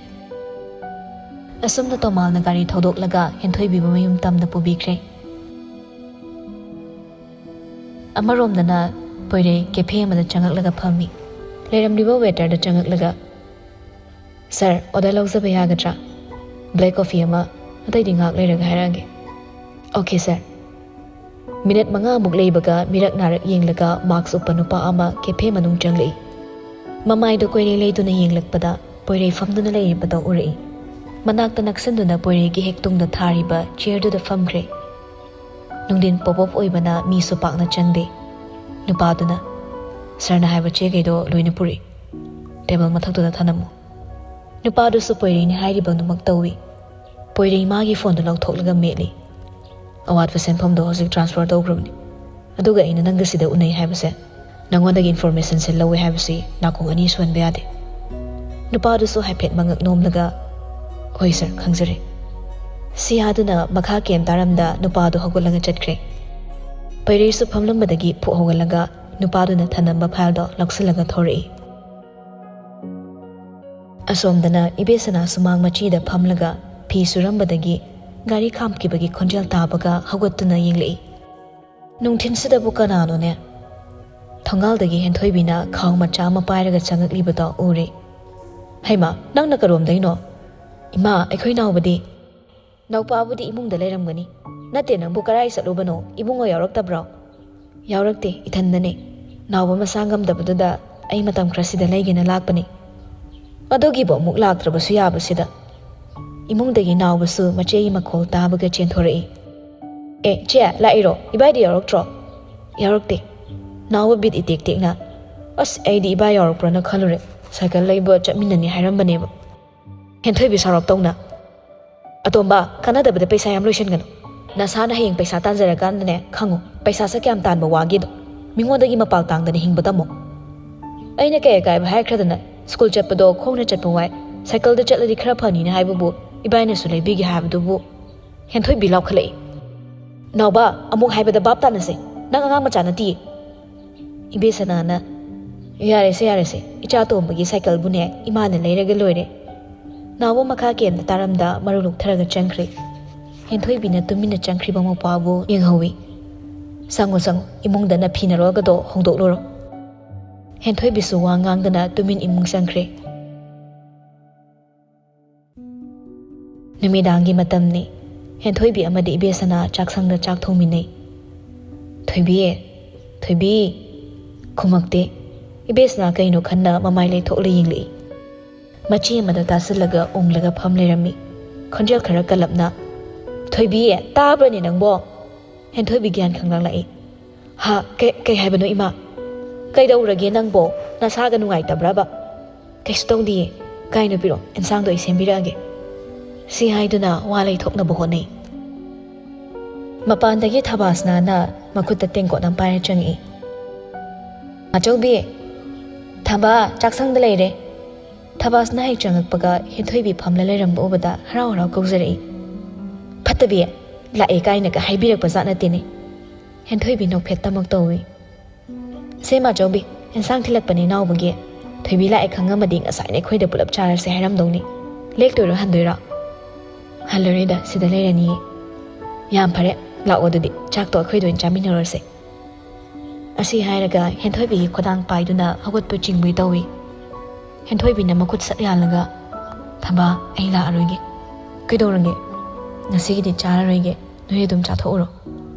ꯑꯁꯨꯝꯅ ꯇꯣꯃꯥꯜꯅ ꯒꯥꯔꯤ ꯊꯧꯗꯣꯛꯂꯒ ꯍꯦꯟꯊꯣꯏꯕꯤꯕꯨ ꯃꯌꯨꯝ ꯇꯝꯅ ꯄꯨꯕꯤꯈ꯭ꯔꯦ꯫ ꯑꯃꯔꯣꯝꯗꯅ ꯄꯣꯏꯔꯩ ꯀꯦꯐꯦ ꯑꯃꯗ ꯆꯪꯉꯛꯂꯒ ꯐꯝꯃꯤ꯫ ꯂꯩꯔꯝꯂꯤꯕ ꯋꯦꯇꯔꯗ ꯆꯪꯉꯛꯂꯒ, "ꯁꯥꯔ, ꯑꯣꯔꯗꯔ ꯂꯧꯖꯕ ꯌꯥꯒꯗ꯭ꯔꯥ? ꯕ꯭ꯂꯦꯛ ꯀꯣꯐꯤ ꯑꯃ, ꯑꯇꯩꯗꯤ ꯉꯥꯏꯍꯥꯛ ꯂꯩꯔꯒ ꯍꯥꯏꯔꯛꯑꯒꯦ꯫" "ꯑꯣꯀꯦ, ꯁꯥꯔ꯫" ꯃꯤꯅꯠ ꯃꯉꯥꯃꯨꯛ ꯂꯩꯕꯒ ꯃꯤꯔꯛ ꯅꯥꯔꯛ ꯌꯦꯡꯂꯒ ꯃꯥꯛꯁ ꯎꯞꯄ ꯅꯨꯄꯥ ꯑꯃ ꯀꯦꯐꯦ ꯃꯅꯨꯡ ꯆꯪꯂꯛꯏ꯫ ꯃꯃꯥꯏꯗꯣ ꯀꯣꯏꯂꯩ ꯂꯩꯗꯨꯅ ꯌꯦꯡꯂꯛꯄꯗ ꯄꯣꯏꯔꯩ ꯐꯝꯗꯨꯅ ꯂꯩꯔꯤꯕꯗꯣ ꯎꯔꯛꯏ꯫ ꯃꯅꯥꯛꯇ ꯅꯛꯁꯤꯟꯗꯨꯅ ꯄꯣꯏꯔꯩꯒꯤ ꯍꯦꯛ ꯇꯨꯡꯗ ꯊꯥꯔꯤꯕ ꯆꯤꯌꯔꯗꯨꯗ ꯐꯝꯈ꯭ꯔꯦ꯫ ꯅꯨꯡꯊꯤꯟ ꯄꯣꯞ ꯑꯣꯞ ꯑꯣꯏꯕꯅ ꯃꯤꯁꯨ ꯄꯥꯛꯅ ꯆꯪꯗꯦ꯫ ꯅꯨꯄꯥꯗꯨꯅ, "ꯁꯥꯔꯅ ꯍꯥꯏꯕ ꯆꯦ ꯀꯩꯗꯣ ꯂꯣꯏꯅ ꯄꯨꯔꯛꯏ꯫ ꯇꯦꯕꯜ ꯃꯊꯛꯇꯨꯗ ꯊꯅꯝꯃꯨ꯫" ꯅꯨꯄꯥꯗꯨꯁꯨ ꯄꯣꯏꯔꯩꯅꯤ ꯍꯥꯏꯔꯤꯕ ꯑꯗꯨꯃꯛ ꯇꯧꯏ꯫ ꯄꯣꯏꯔꯩ ꯃꯥꯒꯤ ꯐꯣꯟꯗꯨ ꯂꯧꯊꯣꯛꯂꯒ ꯃꯦꯠꯂꯤ꯫ "ꯑꯋꯥꯠꯄ ꯁꯦꯟꯐꯝꯗꯣ ꯍꯧꯖꯤꯛ ꯇ꯭ꯔꯥꯟꯁꯐꯔ ꯇꯧꯈ꯭ꯔꯕꯅꯤ꯫ ꯑꯗꯨꯒ ꯑꯩꯅ ꯅꯪꯒ ꯁꯤꯗ ꯎꯅꯩ ꯍꯥꯏꯕꯁꯦ, ꯅꯪꯉꯣꯟꯗꯒꯤ ꯏꯟꯐꯣꯔꯃꯦꯁꯟꯁꯦ ꯂꯧꯋꯦ ꯍꯥꯏꯕꯁꯤ ꯅꯥꯀꯣꯡ ꯑꯅꯤ ꯁꯨꯍꯟꯕ ꯌꯥꯗꯦ꯫" ꯅꯨꯄꯥꯗꯨꯁꯨ ꯍꯥꯏꯐꯦꯠ ꯃꯉꯛ ꯅꯣꯝꯂꯒ, "ꯍꯣꯏ ꯁꯥꯔ, ꯈꯪꯖꯔꯦ꯫" ꯁꯤꯌꯥꯗꯨꯅ ꯃꯈꯥ ꯀꯩꯝ ꯇꯥꯔꯝꯗ ꯅꯨꯄꯥꯗꯨ ꯍꯧꯒꯠꯂꯒ ꯆꯠꯈ꯭ꯔꯦ꯫ ꯄꯣꯏꯔꯩꯁꯨ ꯐꯝꯂꯝꯕꯗꯒꯤ ꯐꯨꯛ ꯍꯧꯒꯠꯂꯒ ꯅꯨꯄꯥꯗꯨꯅ ꯊꯅꯝꯕ ꯐꯥꯏꯜꯗꯣ ꯂꯧꯁꯤꯜꯂꯒ ꯊꯣꯔꯛꯏ꯫ ꯑꯁꯣꯝꯗꯅ ꯏꯕꯦꯁꯅꯥ ꯁꯨꯃꯥꯡ ꯃꯆꯤꯗ ꯐꯝꯂꯒ ꯐꯤ ꯁꯨꯔꯝꯕꯗꯒꯤ ꯒꯥꯔꯤ ꯈꯥꯝꯈꯤꯕꯒꯤ ꯈꯣꯟꯖꯦꯜ ꯇꯥꯕꯒ ꯍꯧꯒꯠꯇꯨꯅ ꯌꯦꯡꯂꯛꯏ꯫ ꯅꯨꯡꯊꯤꯟꯁꯤꯗꯕꯨ ꯀꯅꯥꯅꯣꯅꯦ? ꯊꯣꯡꯒꯥꯜꯗꯒꯤ ꯍꯦꯟꯊꯣꯏꯕꯤꯅ ꯈꯥꯎ ꯃꯆꯥ ꯑꯃ ꯄꯥꯏꯔꯒ ꯆꯪꯉꯛꯂꯤꯕꯗꯣ ꯎꯔꯦ꯫ "ꯍꯩꯃꯥ, ꯅꯪꯅ ꯀꯔꯣꯝꯗꯩꯅꯣ?" "ꯏꯃꯥ, ꯑꯩꯈꯣꯏ ꯅꯥꯎꯕꯗꯤ?" "ꯅꯧꯄꯥꯕꯨꯗꯤ ꯏꯃꯨꯡꯗ ꯂꯩꯔꯝꯒꯅꯤ꯫ ꯅꯠꯇꯦ, ꯅꯪꯕꯨ ꯀꯔꯥꯏ ꯆꯠꯂꯨꯕꯅꯣ? ꯏꯕꯨꯡꯉꯣ ꯌꯥꯎꯔꯛꯇꯕ꯭ꯔꯣ?" "ꯌꯥꯎꯔꯛꯇꯦ, ꯏꯊꯟꯗꯅꯦ꯫ ꯅꯥꯎꯕ ꯃꯁꯥ ꯉꯝꯗꯕꯗꯨꯗ ꯑꯩ ꯃꯇꯝ ꯈꯔ ꯁꯤꯗ ꯂꯩꯒꯦꯅ ꯂꯥꯛꯄꯅꯤ꯫ ꯑꯗꯨꯒꯤꯕꯨ ꯑꯃꯨꯛ ꯂꯥꯛꯇ꯭ꯔꯕꯁꯨ ꯌꯥꯕꯁꯤꯗ꯫" ꯏꯃꯨꯡꯗꯒꯤ ꯅꯥꯎꯕꯁꯨ ꯃꯆꯦꯒꯤ ꯃꯈꯣꯜ ꯇꯥꯕꯒ ꯆꯦꯟꯊꯣꯔꯛꯏ꯫ "ꯑꯦ, ꯆꯦ, ꯂꯥꯛꯏꯔꯣ? ꯏꯕꯥꯏꯗꯤ ꯌꯥꯎꯔꯛꯇ꯭ꯔꯣ?" "ꯌꯥꯎꯔꯛꯇꯦ꯫" ꯅꯥꯎꯕ ꯕꯤꯠ ꯏꯇꯦꯛ ꯇꯦꯛꯅ, "ꯑꯁ, ꯑꯩꯗꯤ ꯏꯕꯥꯏ ꯌꯥꯎꯔꯛꯄ꯭ꯔꯥꯅ ꯈꯜꯂꯨꯔꯦ꯫ ꯁꯥꯏꯀꯜ ꯂꯩꯕ ꯆꯠꯃꯤꯟꯅꯅꯤ ꯍꯥꯏꯔꯝꯕꯅꯦꯕ꯫" "ꯍꯦꯟꯊꯣꯏꯕꯤ, ꯁꯥꯎꯔꯞ ꯇꯧꯅ꯫ ꯑꯇꯣꯝꯕ, ꯀꯥꯟꯅꯗꯕꯗ ꯄꯩꯁꯥ ꯌꯥꯝ ꯂꯣꯏꯁꯤꯟꯒꯅꯨ꯫ ꯅꯁꯥꯅ ꯍꯌꯦꯡ ꯄꯩꯁꯥ ꯇꯥꯟꯖꯔꯀꯥꯟꯗꯅꯦ ꯈꯪꯉꯨ, ꯄꯩꯁꯥꯁꯦ ꯀꯌꯥꯝ ꯇꯥꯟꯕ ꯋꯥꯒꯦꯗꯣ꯫ ꯃꯤꯉꯣꯟꯗꯒꯤ ꯃꯄꯥꯜ ꯇꯥꯡꯗꯅ ꯍꯤꯡꯕ ꯇꯝꯃꯣ꯫ ꯑꯩꯅ ꯀꯩ ꯑꯀꯥꯏꯕ ꯍꯥꯏꯈ꯭ꯔꯗꯅ? ꯁ꯭ꯀꯨꯜ ꯆꯠꯄꯗꯣ ꯈꯣꯡꯅ ꯆꯠꯄ ꯋꯥꯏ, ꯁꯥꯏꯀꯜꯗ ꯆꯠꯂꯗꯤ ꯈꯔ ꯐꯅꯤꯅ ꯍꯥꯏꯕꯕꯨ ꯏꯕꯥꯏꯅꯁꯨ ꯂꯩꯕꯤꯒꯦ ꯍꯥꯏꯕꯗꯨꯕꯨ꯫" ꯍꯦꯟꯊꯣꯏꯕꯤ ꯂꯥꯎꯈꯠꯂꯛꯏ꯫ "ꯅꯥꯎꯕ, ꯑꯃꯨꯛ ꯍꯥꯏꯕꯗ ꯚꯥꯞ ꯇꯥꯅꯁꯦ꯫ ꯅꯪ ꯑꯉꯥꯡ ꯃꯆꯥ ꯅꯠꯇꯤꯌꯦ꯫" ꯏꯕꯦꯁꯅꯥꯅ, "ꯌꯥꯔꯦꯁꯦ, ꯌꯥꯔꯦꯁꯦ, ꯏꯆꯥ ꯇꯣꯝꯕꯒꯤ ꯁꯥꯏꯀꯜꯕꯨꯅꯦ ꯏꯃꯥꯅ ꯂꯩꯔꯒ ꯂꯣꯏꯔꯦ꯫" ꯅꯥꯎꯕ ꯃꯈꯥ ꯀꯦꯝꯅ ꯇꯥꯔꯝꯗ ꯃꯔꯨ ꯂꯨꯛꯊꯔꯒ ꯆꯪꯈ꯭ꯔꯦ꯫ ꯍꯦꯟꯊꯣꯏꯕꯤꯅ ꯇꯨꯃꯤꯟꯅ ꯆꯪꯈ꯭ꯔꯤꯕ ꯃꯧꯄ꯭ꯋꯥꯕꯨ ꯌꯦꯡꯍꯧꯏ꯫ "ꯆꯪꯉꯣ, ꯆꯪꯉꯣ, ꯏꯃꯨꯡꯗ ꯅꯐꯤ ꯅꯔꯣꯜꯒꯗꯣ ꯍꯣꯡꯗꯣꯛꯂꯨꯔꯣ꯫" ꯍꯦꯟꯊꯣꯏꯕꯤꯁꯨ ꯋꯥ ꯉꯥꯡꯗꯅ ꯇꯨꯃꯤꯟ ꯏꯃꯨꯡ ꯆꯪꯈ꯭ꯔꯦ꯫ ꯅꯨꯃꯤꯗꯥꯡꯒꯤ ꯃꯇꯝꯅꯤ꯫ ꯍꯦꯟꯊꯣꯏꯕꯤ ꯑꯃꯗꯤ ꯏꯕꯦꯁꯅꯥ ꯆꯥꯛꯁꯪꯗ ꯆꯥꯛ ꯊꯣꯡꯃꯤꯟꯅꯩ꯫ "ꯊꯣꯏꯕꯤ, ꯊꯣꯏꯕꯤ!" ꯈꯨꯝꯃꯛꯇꯦ꯫ ꯏꯕꯦꯁꯅꯥ ꯀꯩꯅꯣ ꯈꯟꯅ ꯃꯃꯥꯏ ꯂꯩꯊꯣꯛꯂ ꯌꯦꯡꯂꯛꯏ꯫ ꯃꯆꯤ ꯑꯃꯗ ꯇꯥꯁꯤꯜꯂꯒ ꯎꯪꯂꯒ ꯐꯝ ꯂꯩꯔꯝꯃꯤ꯫ ꯈꯣꯟꯖꯦꯜ ꯈꯔ ꯀꯜꯂꯞꯅ, "ꯊꯣꯏꯕꯤ, ꯇꯥꯕ꯭ꯔꯅꯦ ꯅꯪꯕꯣ?" ꯍꯦꯟꯊꯣꯏꯕꯤ ꯒ꯭ꯌꯥꯟ ꯈꯪꯂꯛꯂꯛꯏ꯫ "ꯍꯥ? ꯀꯩ, ꯀꯩ ꯍꯥꯏꯕꯅꯣ ꯏꯃꯥ? ꯀꯩꯗꯧꯔꯒꯦ ꯅꯪꯕꯣ? ꯅꯁꯥꯒ ꯅꯨꯡꯉꯥꯏꯇꯕ꯭ꯔꯕ?" "ꯀꯩꯁꯨ ꯇꯧꯗꯤꯌꯦ꯫ ꯀꯥꯏꯅꯣ ꯄꯤꯔꯣ, ꯏꯟꯁꯥꯡꯗꯣ ꯑꯩ ꯁꯦꯝꯕꯤꯔꯛꯑꯒꯦ"꯫ ꯁꯤ ꯍꯥꯏꯗꯨꯅ ꯋꯥ ꯂꯩꯊꯣꯛꯅꯕ ꯍꯣꯠꯅꯩ꯫ ꯃꯄꯥꯟꯗꯒꯤ ꯊꯕꯥꯁꯅꯥꯅ ꯃꯈꯨꯠꯇ ꯇꯦꯡꯀꯣꯠ ꯑꯃ ꯄꯥꯏꯔ ꯆꯪꯉꯛꯏ꯫ "ꯑꯆꯧꯕꯤ, ꯊꯝꯕꯥ ꯆꯥꯛꯁꯪꯗ ꯂꯩꯔꯦ"꯫ ꯊꯕꯥꯁꯅꯥ ꯍꯦꯛ ꯆꯪꯉꯛꯄꯒ ꯍꯦꯟꯊꯣꯏꯕꯤ ꯐꯝꯂ ꯂꯩꯔꯝꯕ ꯎꯕꯗ ꯍꯔꯥꯎ ꯍꯔꯥꯎ ꯀꯧꯖꯔꯛꯏ꯫ "ꯐꯠꯇꯕꯤ, ꯂꯥꯛꯑꯦ" ꯀꯥꯏꯅꯒ ꯍꯥꯏꯕꯤꯔꯛꯄ ꯖꯥꯠ ꯅꯠꯇꯦꯅꯦ꯫ ꯍꯦꯟꯊꯣꯏꯕꯤ ꯅꯣꯛꯐꯦꯠꯇꯃꯛ ꯇꯧꯏ꯫ "ꯁꯦ ꯃꯥꯆꯧꯕꯤ, ꯏꯟꯁꯥꯡ ꯊꯤꯜꯂꯛꯄꯅꯦ ꯏꯅꯥꯎꯕꯒꯤ꯫ ꯊꯣꯏꯕꯤ ꯂꯥꯛꯑꯦ ꯈꯪꯉꯝꯃꯗꯤ ꯉꯁꯥꯏꯅ ꯑꯩꯈꯣꯏꯗ ꯄꯨꯂꯞ ꯆꯥꯔꯁꯦ ꯍꯥꯏꯔꯝꯗꯧꯅꯤ꯫ ꯂꯦꯛꯇꯣꯏꯔꯣ ꯍꯟꯗꯣꯏꯔꯣ?" "ꯍꯜꯂꯔꯣꯏꯗ, ꯁꯤꯗ ꯂꯩꯔꯅꯤꯌꯦ"꯫ "ꯌꯥꯝ ꯐꯔꯦ, ꯂꯥꯛꯑꯣ ꯑꯗꯨꯗꯤ ꯆꯥꯛꯇꯣ ꯑꯩꯈꯣꯏꯗ ꯑꯣꯏꯅ ꯆꯥꯃꯤꯟꯅꯔꯨꯔꯁꯦ"꯫ ꯑꯁꯤ ꯍꯥꯏꯔꯒ ꯍꯦꯟꯊꯣꯏꯕꯤꯒꯤ ꯈꯨꯗꯥꯡ ꯄꯥꯏꯗꯨꯅ ꯍꯧꯒꯠꯄ ꯆꯤꯡꯕꯣꯏ ꯇꯧꯏ꯫ ꯍꯦꯟꯊꯣꯏꯕꯤꯅ ꯃꯈꯨꯠ ꯁꯠ ꯌꯥꯜꯂꯒ, "ꯊꯝꯕꯥ, ꯑꯩ ꯂꯥꯛꯑꯔꯣꯏꯒꯦ꯫ ꯀꯩꯗꯧꯔꯒꯦ? ꯉꯁꯤꯒꯤꯗꯤ ꯆꯥꯔꯔꯣꯏꯒꯦ, ꯅꯣꯏ ꯑꯗꯨꯝ ꯆꯥꯊꯣꯛꯎꯔꯣ"꯫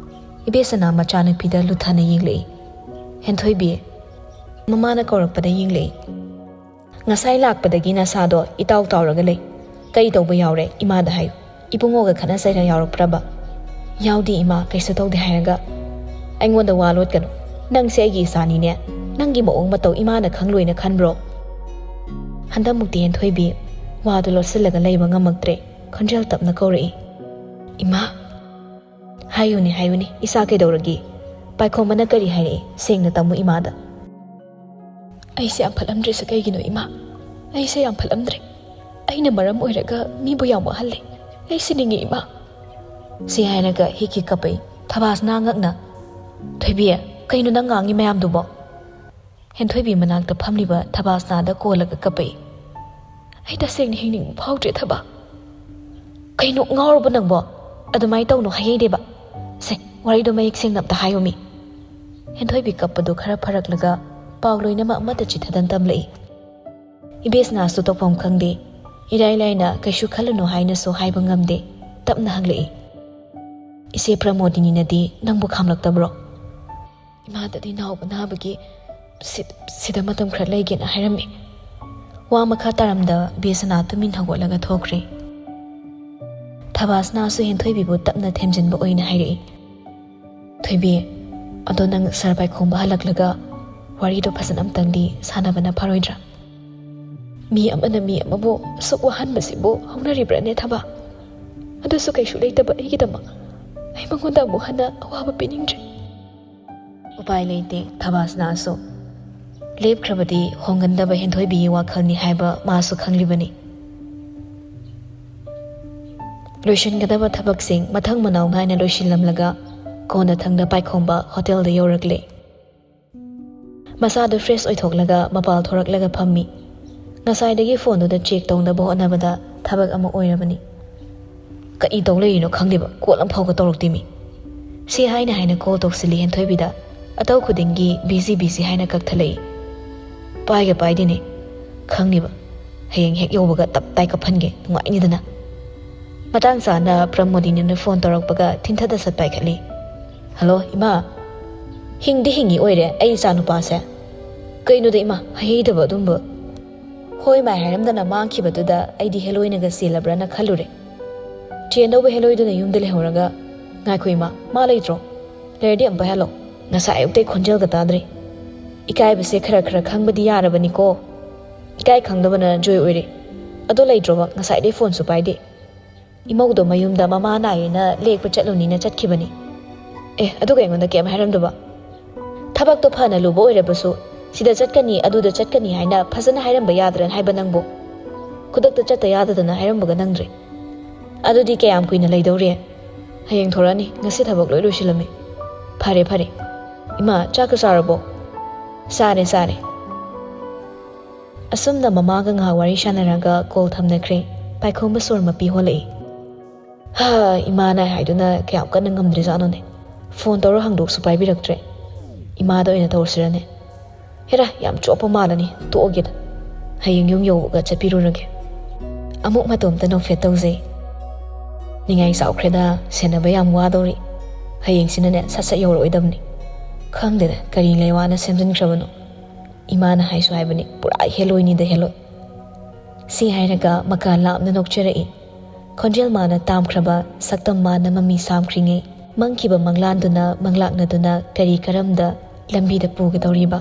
ꯏꯕꯦꯁꯅꯥ ꯃꯆꯥꯅꯨꯄꯤꯗ ꯂꯨꯊꯅ ꯌꯦꯡꯂꯛꯏ꯫ ꯍꯦꯟꯊꯣꯏꯕꯤ ꯃꯃꯥꯅ ꯀꯧꯔꯛꯄꯗ ꯌꯦꯡꯂꯛꯏ꯫ "ꯉꯁꯥꯏ ꯂꯥꯛꯄꯗꯒꯤ ꯅꯁꯥꯗꯣ ꯏꯇꯥꯎ ꯇꯥꯎꯔꯒ ꯂꯩ꯫ ꯀꯔꯤ ꯇꯧꯕ ꯌꯥꯎꯔꯦ ꯏꯃꯥꯗ ꯍꯥꯏꯌꯨ꯫ ꯏꯕꯨꯡꯉꯣꯒ ꯈꯠꯅ ꯆꯩꯅ ꯌꯥꯎꯔꯛꯄ꯭ꯔꯕ?" "ꯌꯥꯎꯗꯦ ꯏꯃꯥ, ꯀꯩꯁꯨ ꯇꯧꯗꯦ" ꯍꯥꯏꯔꯒ꯫ "ꯑꯩꯉꯣꯟꯗ ꯋꯥ ꯂꯣꯠꯀꯅꯨ꯫ ꯅꯪꯁꯦ ꯑꯩꯒꯤ ꯏꯆꯥꯅꯤꯅꯦ꯫ ꯅꯪꯒꯤ ꯃꯑꯣꯡ ꯃꯇꯧ ꯏꯃꯥꯅ ꯈꯪꯂꯣꯏꯅ ꯈꯟꯕ꯭ꯔꯣ?" ꯍꯟꯗꯛꯃꯨꯛꯇꯤ ꯍꯦꯟꯊꯣꯏꯕꯤ ꯋꯥꯗꯨ ꯂꯣꯠꯁꯤꯜꯂꯒ ꯂꯩꯕ ꯉꯝꯃꯛꯇ꯭ꯔꯦ꯫ ꯈꯣꯟꯖꯦꯜ ꯇꯞꯅ ꯀꯧꯔꯛꯏ, "ꯏꯃꯥ!" "ꯍꯥꯏꯌꯨꯅꯦ, ꯍꯥꯏꯌꯨꯅꯦ, ꯏꯆꯥ ꯀꯩꯗꯧꯔꯒꯦ? ꯄꯥꯏꯈꯣꯝꯕꯅ ꯀꯔꯤ ꯍꯥꯏꯔꯛꯏ? ꯁꯦꯡꯅ ꯇꯝꯃꯨ ꯏꯃꯥꯗ"꯫ "ꯑꯩꯁꯦ ꯌꯥꯝ ꯐꯠꯂꯝꯗ꯭ꯔꯤꯁꯦ ꯀꯩꯒꯤꯅꯣ ꯏꯃꯥ? ꯑꯩꯁꯦ ꯌꯥꯝ ꯐꯠꯂꯝꯗ꯭ꯔꯦ꯫ ꯑꯩꯅ ꯃꯔꯝ ꯑꯣꯏꯔꯒ ꯃꯤꯕꯨ ꯌꯥꯝ ꯋꯥꯍꯜꯂꯦ꯫ ꯑꯩ ꯁꯤꯅꯤꯡꯉꯤ ꯏꯃꯥ"꯫ ꯁꯤ ꯍꯥꯏꯔꯒ ꯍꯤꯛ ꯍꯤꯛ ꯀꯞꯄꯛꯏ꯫ ꯊꯕꯥꯁꯅꯥ ꯉꯛꯅ, "ꯊꯣꯏꯕꯤ, ꯀꯩꯅꯣ ꯅꯪ ꯉꯥꯡꯉꯤ ꯃꯌꯥꯝꯗꯨꯕꯣ?" ꯍꯦꯟꯊꯣꯏꯕꯤ ꯃꯅꯥꯛꯇ ꯐꯝꯂꯤꯕ ꯊꯕꯥꯁꯅꯥꯗ ꯀꯣꯜꯂꯒ ꯀꯞꯄꯛꯏ꯫ "ꯑꯩ ꯇꯁꯦꯡꯅ ꯍꯤꯡꯅꯤꯡꯕ ꯐꯥꯎꯗ꯭ꯔꯦ ꯊꯕꯥ"꯫ "ꯀꯩꯅꯣ ꯉꯥꯎꯔꯕꯣ ꯅꯪꯕꯣ? ꯑꯗꯨꯃꯥꯏꯅ ꯇꯧꯅꯨ ꯍꯥꯏꯍꯩꯗꯦꯕ꯫ ꯁꯦ, ꯋꯥꯔꯤꯗꯣ ꯃꯌꯦꯛ ꯁꯦꯡꯅ ꯑꯝꯇ ꯍꯥꯏꯌꯣꯃꯤ"꯫ ꯍꯦꯟꯊꯣꯏꯕꯤ ꯀꯞꯄꯗꯨ ꯈꯔ ꯐꯔꯛꯂꯒ ꯄꯥꯎ ꯂꯣꯏꯅꯃꯛ ꯑꯃꯠꯇ ꯆꯤꯊꯗꯅ ꯇꯝꯂꯛꯏ꯫ ꯏꯕꯦꯁꯅꯥꯁꯨ ꯇꯧꯐꯝ ꯈꯪꯗꯦ꯫ ꯏꯔꯥꯏ ꯂꯥꯏꯅ "ꯀꯩꯁꯨ ꯈꯜꯂꯨꯅꯨ" ꯍꯥꯏꯅꯁꯨ ꯍꯥꯏꯕ ꯉꯝꯗꯦ꯫ ꯇꯞꯅ ꯍꯪꯂꯛꯏ, "ꯏꯆꯦ ꯄ꯭ꯔꯃꯣꯗꯤꯅꯤꯅꯗꯤ ꯅꯪꯕꯨ ꯈꯥꯝꯂꯛꯇꯕ꯭ꯔꯣ?" "ꯏꯃꯥꯗꯗꯤ ꯅꯥꯎꯕ ꯅꯥꯕꯒꯤ ꯁꯤ-, ꯁꯤꯗ ꯃꯇꯝ ꯈꯔ ꯂꯩꯒꯦꯅ ꯍꯥꯏꯔꯝꯃꯤ"꯫ ꯋꯥ ꯃꯈꯥ ꯇꯥꯔꯝꯗ ꯕꯦꯁꯅꯥ ꯇꯨꯃꯤꯟ ꯍꯧꯒꯠꯂꯒ ꯊꯣꯛꯈ꯭ꯔꯦ꯫ ꯊꯕꯥꯁꯅꯥꯁꯨ ꯍꯦꯟꯊꯣꯏꯕꯤꯕꯨ ꯇꯞꯅ ꯊꯦꯝꯖꯤꯟꯕ ꯑꯣꯏꯅ ꯍꯥꯏꯔꯛꯏ, "ꯊꯣꯏꯕꯤ, ꯑꯗꯣ ꯅꯪ ꯁꯥꯔ ꯄꯥꯏꯈꯣꯝꯕ ꯍꯜꯂꯛꯂꯒ ꯋꯥꯔꯤꯗꯣ ꯐꯖꯅ ꯑꯝꯇꯪꯗꯤ ꯁꯥꯟꯅꯕꯅ ꯐꯔꯣꯏꯗ꯭ꯔꯥ? ꯃꯤ ꯑꯃꯅ ꯃꯤ ꯑꯃꯕꯨ ꯑꯁꯨꯛ ꯋꯥꯍꯟꯕꯁꯤꯕꯨ ꯍꯧꯅꯔꯤꯕ꯭ꯔꯥꯅꯦ ꯊꯕꯥ? ꯑꯗꯨꯁꯨ ꯀꯩꯁꯨ ꯂꯩꯇꯕ ꯑꯩꯒꯤꯗꯃꯛ꯫ ꯑꯩ ꯃꯉꯣꯟꯗ ꯑꯃꯨꯛ ꯍꯟꯅ ꯑꯋꯥꯕ ꯄꯤꯅꯤꯡꯗ꯭ꯔꯦ꯫" ꯎꯄꯥꯏ ꯂꯩꯇꯦ ꯊꯕꯥꯁꯅꯥꯁꯨ꯫ ꯂꯦꯞꯈ꯭ꯔꯕꯗꯤ ꯍꯣꯡꯒꯟꯗꯕ ꯍꯦꯟꯊꯣꯏꯕꯤꯒꯤ ꯋꯥꯈꯜꯅꯤ ꯍꯥꯏꯕ ꯃꯥꯁꯨ ꯈꯪꯂꯤꯕꯅꯤ꯫ ꯂꯣꯏꯁꯤꯟꯒꯗꯕ ꯊꯕꯛꯁꯤꯡ ꯃꯊꯪ ꯃꯅꯥꯎ ꯅꯥꯏꯅ ꯂꯣꯏꯁꯤꯜꯂꯝꯂꯒ ꯀꯣꯟꯅꯊꯪꯗ ꯄꯥꯏꯈꯣꯝꯕ ꯍꯣꯇꯦꯜꯗ ꯌꯧꯔꯛꯂꯦ꯫ ꯃꯁꯥꯗꯨ ꯐ꯭ꯔꯦꯁ ꯑꯣꯏꯊꯣꯛꯂꯒ ꯃꯄꯥꯜ ꯊꯣꯔꯛꯂꯒ ꯐꯝꯃꯤ꯫ ꯉꯁꯥꯏꯗꯒꯤ ꯐꯣꯟꯗꯨꯗ ꯆꯦꯛ ꯇꯧꯅꯕ ꯍꯣꯠꯅꯕꯗ ꯊꯕꯛ ꯑꯃ ꯑꯣꯏꯔꯕꯅꯤ꯫ ꯀꯔꯤ ꯇꯧ ꯂꯩꯔꯤꯅꯣ ꯈꯪꯗꯦꯕ, ꯀꯣꯜ ꯑꯃꯐꯥꯎꯒ ꯇꯧꯔꯛꯇꯦꯃꯤ꯫ ꯁꯤ ꯍꯥꯏꯅ ꯍꯥꯏꯅ ꯀꯣꯜ ꯇꯧꯁꯤꯜꯂꯤ ꯍꯦꯟꯊꯣꯏꯕꯤꯗ꯫ ꯑꯇꯧ ꯈꯨꯗꯤꯡꯒꯤ ꯕꯤꯖꯤ ꯕꯤꯖꯤ ꯍꯥꯏꯅ ꯀꯛꯊꯠꯂꯛꯏ꯫ ꯄꯥꯏꯒ ꯄꯥꯏꯗꯦꯅꯦ꯫ ꯈꯪꯅꯤꯕ꯫ ꯍꯌꯦꯡ ꯍꯦꯛ ꯌꯧꯕꯒ ꯇꯞ ꯇꯥꯏ ꯀꯞꯍꯟꯒꯦ, ꯅꯨꯡꯉꯥꯏꯅꯤꯗꯅ꯫ ꯃꯇꯥꯡ ꯆꯥꯅ ꯄ꯭ꯔꯃꯣꯗꯤꯅꯤꯅ ꯐꯣꯟ ꯇꯧꯔꯛꯄꯒ ꯊꯤꯟꯊꯗ ꯁꯠ ꯄꯥꯏꯈꯠꯂꯤ꯫ "ꯍꯜꯂꯣ, ꯏꯃꯥ꯫ ꯍꯤꯡꯗꯤ ꯍꯤꯡꯉꯤ ꯑꯣꯏꯔꯦ ꯑꯩ ꯏꯆꯥꯅꯨꯄꯥꯁꯦ꯫ ꯀꯩꯅꯣꯗ ꯏꯃꯥ, ꯍꯩꯍꯩꯗꯕ ꯑꯗꯨꯝꯕ꯫ ꯍꯣꯏ ꯃꯥꯏ ꯍꯥꯏꯔꯝꯗꯅ ꯃꯥꯡꯈꯤꯕꯗꯨꯗ ꯑꯩꯗꯤ ꯍꯦꯂꯣꯏꯅꯒ ꯆꯦꯜꯂꯕ꯭ꯔꯅ ꯈꯜꯂꯨꯔꯦ꯫ ꯆꯦꯟꯗꯧꯕ ꯍꯦꯂꯣꯏꯗꯨꯅ ꯌꯨꯝꯗ ꯂꯩꯍꯧꯔꯒ꯫ ꯉꯥꯏꯈꯣ ꯏꯃꯥ, ꯃꯥ ꯂꯩꯇ꯭ꯔꯣ? ꯂꯩꯔꯗꯤ ꯑꯝꯄ ꯍꯜꯂꯣ꯫ ꯉꯁꯥꯏ ꯑꯌꯨꯛꯇꯩ ꯈꯣꯟꯖꯦꯜꯒ ꯇꯥꯗ꯭ꯔꯤ꯫ ꯏꯀꯥꯏꯕꯁꯦ ꯈꯔ ꯈꯔ ꯈꯪꯕꯗꯤ ꯌꯥꯔꯕꯅꯤꯀꯣ꯫ ꯏꯀꯥꯏ ꯈꯪꯗꯕꯅ ꯖꯣꯏ ꯑꯣꯏꯔꯦ꯫ ꯑꯗꯣ ꯂꯩꯇ꯭ꯔꯣꯕ? ꯉꯁꯥꯏꯗꯩ ꯐꯣꯟꯁꯨ ꯄꯥꯏꯗꯦ꯫ ꯏꯃꯧꯗꯣ ꯃꯌꯨꯝꯗ ꯃꯃꯥ ꯅꯥꯏꯌꯦꯅ ꯂꯦꯛꯄ ꯆꯠꯂꯨꯅꯤꯅ ꯆꯠꯈꯤꯕꯅꯤ꯫ ꯑꯦ, ꯑꯗꯨꯒ ꯑꯩꯉꯣꯟꯗ ꯀꯩꯝ ꯍꯥꯏꯔꯝꯗꯕ? ꯊꯕꯛꯇꯣ ꯐꯅ ꯂꯨꯕ ꯑꯣꯏꯔꯕꯁꯨ, ꯁꯤꯗ ꯆꯠꯀꯅꯤ, ꯑꯗꯨꯗ ꯆꯠꯀꯅꯤ ꯍꯥꯏꯅ ꯐꯖꯅ ꯍꯥꯏꯔꯝꯕ ꯌꯥꯗ꯭ꯔꯅ ꯍꯥꯏꯕ ꯅꯪꯕꯨ? ꯈꯨꯗꯛꯇ ꯆꯠꯇ ꯌꯥꯗꯗꯅ ꯍꯥꯏꯔꯝꯕꯒ ꯅꯪꯗ꯭ꯔꯦ꯫ ꯑꯗꯨꯗꯤ ꯀꯌꯥꯝ ꯀꯨꯏꯅ ꯂꯩꯗꯧꯔꯤ? ꯍꯌꯦꯡ ꯊꯣꯔꯛꯑꯅꯤ, ꯉꯁꯤ ꯊꯕꯛ ꯂꯣꯏ ꯂꯣꯏꯁꯤꯜꯂꯝꯃꯤ꯫ ꯐꯔꯦ, ꯐꯔꯦ꯫ ꯏꯃꯥ, ꯆꯥꯛꯀ ꯆꯥꯔꯕꯣ? ꯆꯥꯔꯦ, ꯆꯥꯔꯦ꯫ ꯑꯁꯨꯝꯅ ꯃꯃꯥꯒ ꯉꯥꯏꯍꯥꯛ ꯋꯥꯔꯤ ꯁꯥꯟꯅꯔꯒ ꯀꯣꯜ ꯊꯝꯅꯈ꯭ꯔꯦ꯫ ꯄꯥꯏꯈꯣꯝꯕ ꯁꯣꯔ ꯃꯄꯤ ꯍꯣꯜꯂꯛꯏ꯫ ꯍꯥ, ꯏꯃꯥꯅ ꯍꯥꯏꯗꯨꯅ ꯀꯌꯥꯝ ꯀꯟꯅ ꯉꯝꯗ꯭ꯔꯤꯖꯥꯠꯅꯣꯅꯦ꯫ ꯐꯣꯟ ꯇꯧꯔ ꯍꯪꯗꯣꯛꯁꯨ ꯄꯥꯏꯕꯤꯔꯛꯇ꯭ꯔꯦ꯫ ꯏꯃꯥꯗ ꯑꯣꯏꯅ ꯇꯧꯔꯁꯤꯔꯅꯦ? ꯍꯦꯔꯥ, ꯌꯥꯝ ꯆꯣꯞꯄ ꯃꯥꯜꯂꯅꯤ, ꯇꯣꯛꯑꯒꯦꯗ꯫ ꯍꯌꯦꯡ ꯌꯨꯝ ꯌꯧꯕꯒ ꯆꯠꯄꯤꯔꯨꯔꯒꯦ꯫ ꯑꯃꯨꯛ ꯃꯇꯣꯝꯇ ꯅꯣꯛꯐꯦꯠ ꯇꯧꯖꯩ꯫ ꯅꯤꯡꯉꯥꯏ ꯆꯥꯎꯈ꯭ꯔꯦꯗ, ꯁꯦꯟꯅꯕ ꯌꯥꯝ ꯋꯥꯗꯧꯔꯤ꯫ ꯍꯌꯦꯡꯁꯤꯅꯅꯦ ꯁꯠ ꯁꯠ ꯌꯧꯔꯛꯑꯣꯏꯗꯕꯅꯤ꯫ ꯈꯪꯗꯦꯗ ꯀꯔꯤ ꯂꯩꯋꯥꯅ ꯁꯦꯝꯖꯤꯟꯈ꯭ꯔꯕꯅꯣ꯫ ꯏꯃꯥꯅ ꯍꯥꯏꯁꯨ ꯍꯥꯏꯕꯅꯤ, ꯄꯨꯔꯥ ꯍꯦꯂꯣꯏꯅꯤꯗ ꯍꯦꯂꯣꯏ꯫ ꯁꯤ ꯍꯥꯏꯔꯒ ꯃꯀꯥ ꯂꯥꯞꯅ ꯅꯣꯛꯆꯔꯛꯏ꯫ ꯈꯣꯟꯖꯦꯜ ꯃꯥꯅ ꯇꯥꯝꯈ꯭ꯔꯕ, ꯁꯛꯇꯝ ꯃꯥꯅ ꯃꯃꯤ ꯁꯥꯝꯈ꯭ꯔꯤꯉꯩ, ꯃꯪꯈꯤꯕ ꯃꯪꯂꯥꯟꯗꯨꯅ ꯃꯪꯂꯥꯛꯅꯗꯨꯅ ꯀꯔꯤ ꯀꯔꯝꯗ ꯂꯝꯕꯤꯗ ꯄꯨꯒꯗꯧꯔꯤꯕ?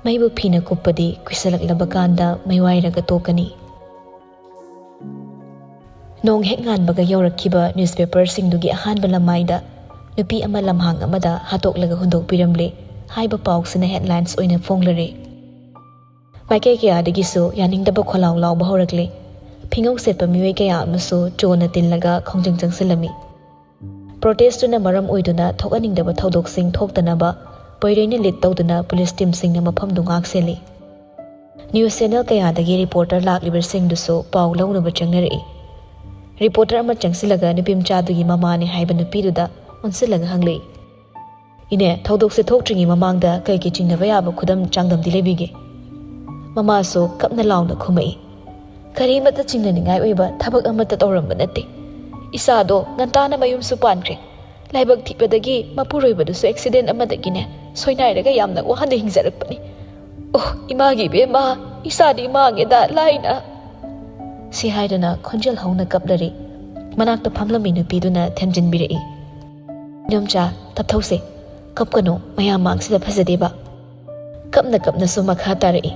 ꯃꯩꯕꯨ ꯐꯤꯅ ꯀꯨꯞꯄꯗꯤ ꯀꯨꯏꯁꯜꯂꯛꯂꯕ ꯀꯥꯟꯗ ꯃꯩꯋꯥꯏꯔꯒ ꯇꯣꯛꯀꯅꯤ꯫ ꯅꯣꯡ ꯍꯦꯛ ꯉꯥꯟꯕꯒ ꯌꯧꯔꯛꯈꯤꯕ ꯅ꯭ꯌꯨꯁꯄꯦꯄꯔꯁꯤꯡꯗꯨꯒꯤ ꯑꯍꯥꯟꯕ ꯂꯃꯥꯏꯗ ꯅꯨꯄꯤ ꯑꯃ ꯂꯝꯍꯥꯡ ꯑꯃꯗ ꯍꯥꯠꯇꯣꯛꯂꯒ ꯍꯨꯟꯗꯣꯛꯄꯤꯔꯝꯂꯦ ꯍꯥꯏꯕ ꯄꯥꯎꯁꯤꯅ ꯍꯦꯗꯂꯥꯏꯟꯁ ꯑꯣꯏꯅ ꯐꯣꯡꯂꯔꯦ꯫ ꯃꯥꯏꯀꯩ ꯀꯌꯥꯗꯒꯤꯁꯨ ꯌꯥꯅꯤꯡꯗꯕ ꯈꯣꯜꯂꯥꯎ ꯂꯥꯎꯕ ꯍꯧꯔꯛꯂꯦ꯫ ꯐꯤꯉꯧ ꯁꯦꯠꯄ ꯃꯤꯑꯣꯏ ꯀꯌꯥ ꯑꯃꯁꯨ ꯆꯣꯅ ꯇꯤꯜꯂꯒ ꯈꯣꯡꯖꯪ ꯆꯪꯁꯤꯜꯂꯝꯃꯤ꯫ ꯄ꯭ꯔꯣꯇꯦꯁꯇꯨꯅ ꯃꯔꯝ ꯑꯣꯏꯗꯨꯅ ꯊꯣꯛꯍꯟꯅꯤꯡꯗꯕ ꯊꯧꯗꯣꯛꯁꯤꯡ ꯊꯣꯛꯇꯅꯕ ꯄꯣꯏꯔꯩꯅ ꯂꯤꯗ ꯇꯧꯗꯨꯅ ꯄꯨꯂꯤꯁ ꯇꯤꯝꯁꯤꯡꯅ ꯃꯐꯝꯗꯨ ꯉꯥꯛ ꯁꯦꯜꯂꯤ꯫ ꯅ꯭ꯌꯨꯁ ꯆꯦꯅꯦꯜ ꯀꯌꯥꯗꯒꯤ ꯔꯤꯄꯣꯔꯇꯔ ꯂꯥꯛꯂꯤꯕꯁꯤꯡꯗꯨꯁꯨ ꯄꯥꯎ ꯂꯧꯅꯕ ꯆꯪꯅꯔꯛꯏ꯫ ꯔꯤꯄꯣꯔꯇꯔ ꯑꯃ ꯆꯪꯁꯤꯜꯂꯒ ꯅꯨꯄꯤꯃꯆꯥꯗꯨꯒꯤ ꯃꯃꯥꯅꯦ ꯍꯥꯏꯕ ꯅꯨꯄꯤꯗꯨꯗ ꯑꯣꯟꯁꯤꯜꯂꯒ ꯍꯪꯂꯛꯏ, "ꯏꯅꯦ, ꯊꯧꯗꯣꯛꯁꯦ ꯊꯣꯛꯇ꯭ꯔꯤꯉꯩ ꯃꯃꯥꯡꯗ ꯀꯩ ꯀꯩ ꯆꯤꯡꯅꯕ ꯌꯥꯕ ꯈꯨꯗꯝ ꯆꯥꯡꯗꯝꯗꯤ ꯂꯩꯕꯤꯒꯦ?" ꯃꯃꯥꯁꯨ ꯀꯞꯅ ꯂꯥꯎꯅ ꯈꯨꯝꯃꯛꯏ, "ꯀꯔꯤꯃꯠꯇ ꯆꯤꯡꯅꯅꯤꯡꯉꯥꯏ ꯑꯣꯏꯕ ꯊꯕꯛ ꯑꯃꯠꯇ ꯇꯧꯔꯝꯕ ꯅꯠꯇꯦ꯫ ꯏꯆꯥꯗꯣ ꯉꯟꯇꯥꯅ ꯃꯌꯨꯝꯁꯨ ꯄꯥꯟꯈ꯭ꯔꯦ꯫ ꯂꯥꯏꯕꯛ ꯊꯤꯕꯗꯒꯤ ꯃꯄꯨꯔꯣꯏꯕꯗꯨꯁꯨ ꯑꯦꯛꯁꯤꯗꯦꯟ ꯑꯃꯗꯒꯤꯅꯦ ꯁꯣꯏꯅꯥꯏꯔꯒ ꯌꯥꯝꯅ ꯋꯥꯅ ꯍꯤꯡꯖꯔꯛꯄꯅꯤ꯫ ꯑꯣ, ꯏꯃꯥꯒꯤ ꯏꯕꯦꯝꯃ, ꯏꯆꯥꯗꯤ ꯃꯥꯡꯉꯦꯗ ꯂꯥꯏꯅ!" ꯁꯤ ꯍꯥꯏꯗꯨꯅ ꯈꯣꯟꯖꯦꯜ ꯍꯧꯅ ꯀꯞꯂꯔꯤ꯫ ꯃꯅꯥꯛꯇ ꯐꯝꯂꯝꯃꯤ ꯅꯨꯄꯤꯗꯨꯅ ꯊꯦꯝꯖꯤꯟꯕꯤꯔꯛꯏ, "ꯏꯅꯣꯝꯆꯥ, ꯇꯞꯊꯧꯁꯦ꯫ ꯀꯞꯀꯅꯨ, ꯃꯌꯥꯝ ꯃꯥꯡꯁꯤꯗ ꯐꯖꯗꯦꯕ꯫" ꯀꯞꯅ ꯀꯞꯅꯁꯨ ꯃꯈꯥ ꯇꯥꯔꯛꯏ,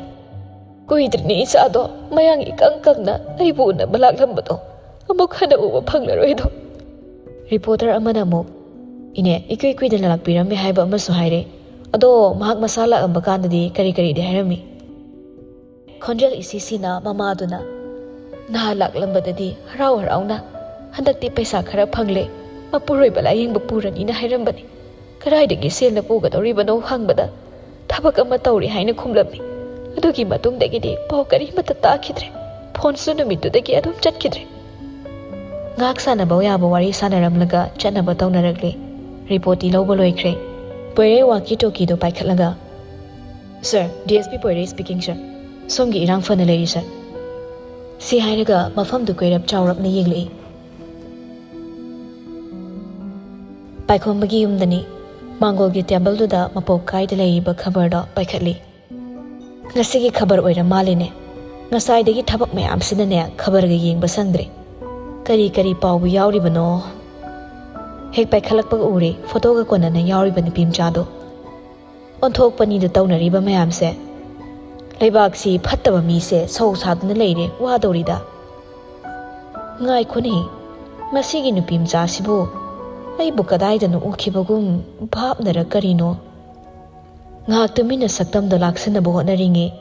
"ꯀꯨꯏꯗ꯭ꯔꯤꯅꯦ ꯏꯆꯥꯗꯣ ꯃꯌꯥꯡ ꯏꯀꯪ ꯀꯪꯅ ꯑꯩꯕꯨ ꯎꯅꯕ ꯂꯥꯛꯂꯝꯕꯗꯣ꯫ ꯑꯃꯨꯛ ꯍꯟꯅ ꯎꯕ ꯐꯪꯂꯔꯣꯏꯗꯣ꯫" ꯔꯤꯄꯣꯔꯇꯔ ꯑꯃꯅ ꯑꯃꯨꯛ, "ꯏꯅꯦ, ꯏꯀꯨꯏ ꯀꯨꯏꯗꯅ ꯂꯥꯛꯄꯤꯔꯝꯃꯦ ꯍꯥꯏꯕ ꯑꯃꯁꯨ ꯍꯥꯏꯔꯦ꯫ ꯑꯗꯣ ꯃꯍꯥꯛ ꯃꯁꯥ ꯂꯥꯛꯂꯝꯕ ꯀꯥꯟꯗꯗꯤ ꯀꯔꯤ ꯀꯔꯤꯗꯤ ꯍꯥꯏꯔꯝꯃꯤ?" ꯈꯣꯟꯖꯦꯜ ꯏꯁꯤ ꯁꯤꯅ ꯃꯃꯥꯗꯨꯅ, "ꯅꯍꯥ ꯂꯥꯛꯂꯝꯕꯗꯗꯤ ꯍꯔꯥꯎ ꯍꯔꯥꯎꯅ, 'ꯍꯟꯗꯛꯇꯤ ꯄꯩꯁꯥ ꯈꯔ ꯐꯪꯂꯦ, ꯃꯄꯨꯔꯣꯏꯕ ꯂꯥꯌꯦꯡꯕ ꯄꯨꯔꯅꯤꯅ ꯍꯥꯏꯔꯝꯕꯅꯤ꯫ ꯀꯗꯥꯏꯗꯒꯤ ꯁꯦꯜꯅ ꯄꯨꯒꯗꯧꯔꯤꯕꯅꯣ?' ꯍꯪꯕꯗ, 'ꯊꯕꯛ ꯑꯃ ꯇꯧꯔꯤ' ꯍꯥꯏꯅ ꯈꯨꯝꯂꯝꯃꯤ꯫ ꯑꯗꯨꯒꯤ ꯃꯇꯨꯡꯗꯒꯤꯗꯤ ꯄꯥꯎ ꯀꯔꯤꯃꯠꯇ ꯇꯥꯈꯤꯗ꯭ꯔꯦ꯫ ꯐꯣꯟꯁꯨ ꯅꯨꯃꯤꯠꯇꯨꯗꯒꯤ ꯑꯗꯨꯝ ꯆꯠꯈꯤꯗ꯭ꯔꯦ꯫" ꯉꯥꯏꯍꯥꯛ ꯁꯥꯟꯅꯕ ꯌꯥꯕ ꯋꯥꯔꯤ ꯁꯥꯟꯅꯔꯝꯂꯒ ꯆꯠꯅꯕ ꯇꯧꯅꯔꯛꯂꯦ꯫ ꯔꯤꯄꯣꯔꯠꯇꯤ ꯂꯧꯕ ꯂꯣꯏꯈ꯭ꯔꯦ꯫ ꯄꯣꯏꯔꯩ ꯋꯥꯀꯤ ꯇꯣꯀꯤꯗꯣ ꯄꯥꯏꯈꯠꯂꯒ, "Sir, D S P ꯄꯣꯏꯔꯩ speaking, sir꯫ ꯁꯣꯝꯒꯤ ꯏꯔꯥꯡ ꯐꯅ ꯂꯩꯔꯤ, sir꯫" ꯁꯤ ꯍꯥꯏꯔꯒ ꯃꯐꯝꯗꯨ ꯀꯣꯏꯔꯞ ꯆꯥꯎꯔꯞꯅ ꯌꯦꯡꯂꯛꯏ꯫ ꯄꯥꯏꯈꯣꯝꯕꯒꯤ ꯌꯨꯝꯗꯅꯤ꯫ ꯃꯥꯡꯒꯣꯜꯒꯤ ꯇꯦꯕꯜꯗꯨꯗ ꯃꯄꯣꯞ ꯀꯥꯏꯗ ꯂꯩꯔꯤꯕ ꯈꯕꯔꯗꯣ ꯄꯥꯏꯈꯠꯂꯤ꯫ "ꯉꯁꯤꯒꯤ ꯈꯕꯔ ꯑꯣꯏꯔ ꯃꯥꯜꯂꯤꯅꯦ꯫ ꯉꯁꯥꯏꯗꯒꯤ ꯊꯕꯛ ꯃꯌꯥꯝꯁꯤꯅꯅꯦ ꯈꯕꯔꯒ ꯌꯦꯡꯕ ꯁꯪꯗ꯭ꯔꯦ꯫ ꯀꯔꯤ ꯀꯔꯤ ꯄꯥꯎꯕꯨ ꯌꯥꯎꯔꯤꯕꯅꯣ? ꯍꯦꯛ ꯄꯥꯏꯈꯠꯂꯛꯄꯒ ꯎꯔꯦ ꯐꯣꯇꯣꯒ ꯀꯣꯟꯅꯅ ꯌꯥꯎꯔꯤꯕ ꯅꯨꯄꯤ ꯃꯆꯥꯗꯣ꯫ ꯑꯣꯟꯊꯣꯛꯄꯅꯤꯗ ꯇꯧꯅꯔꯤꯕ ꯃꯌꯥꯝꯁꯦ꯫ ꯂꯩꯕꯥꯛꯁꯤ ꯐꯠꯇꯕ ꯃꯤꯁꯦ ꯁꯧ ꯁꯥꯗꯨꯅ ꯂꯩꯔꯦ, ꯋꯥꯗꯧꯔꯤꯗ꯫ ꯉꯥꯏꯈꯣꯅꯦ, ꯃꯁꯤꯒꯤ ꯅꯨꯄꯤ ꯃꯆꯥꯁꯤꯕꯨ ꯑꯩꯕꯨ ꯀꯗꯥꯏꯗꯅꯣ ꯎꯈꯤꯕꯒꯨꯝ ꯚꯥꯞꯅꯔ ꯀꯔꯤꯅꯣ? ꯉꯥꯏꯍꯥꯛ ꯇꯨꯃꯤꯟꯅ ꯁꯛꯇꯝꯗꯣ ꯂꯥꯛꯁꯤꯟꯅꯕ ꯍꯣꯠꯅꯔꯤꯉꯩ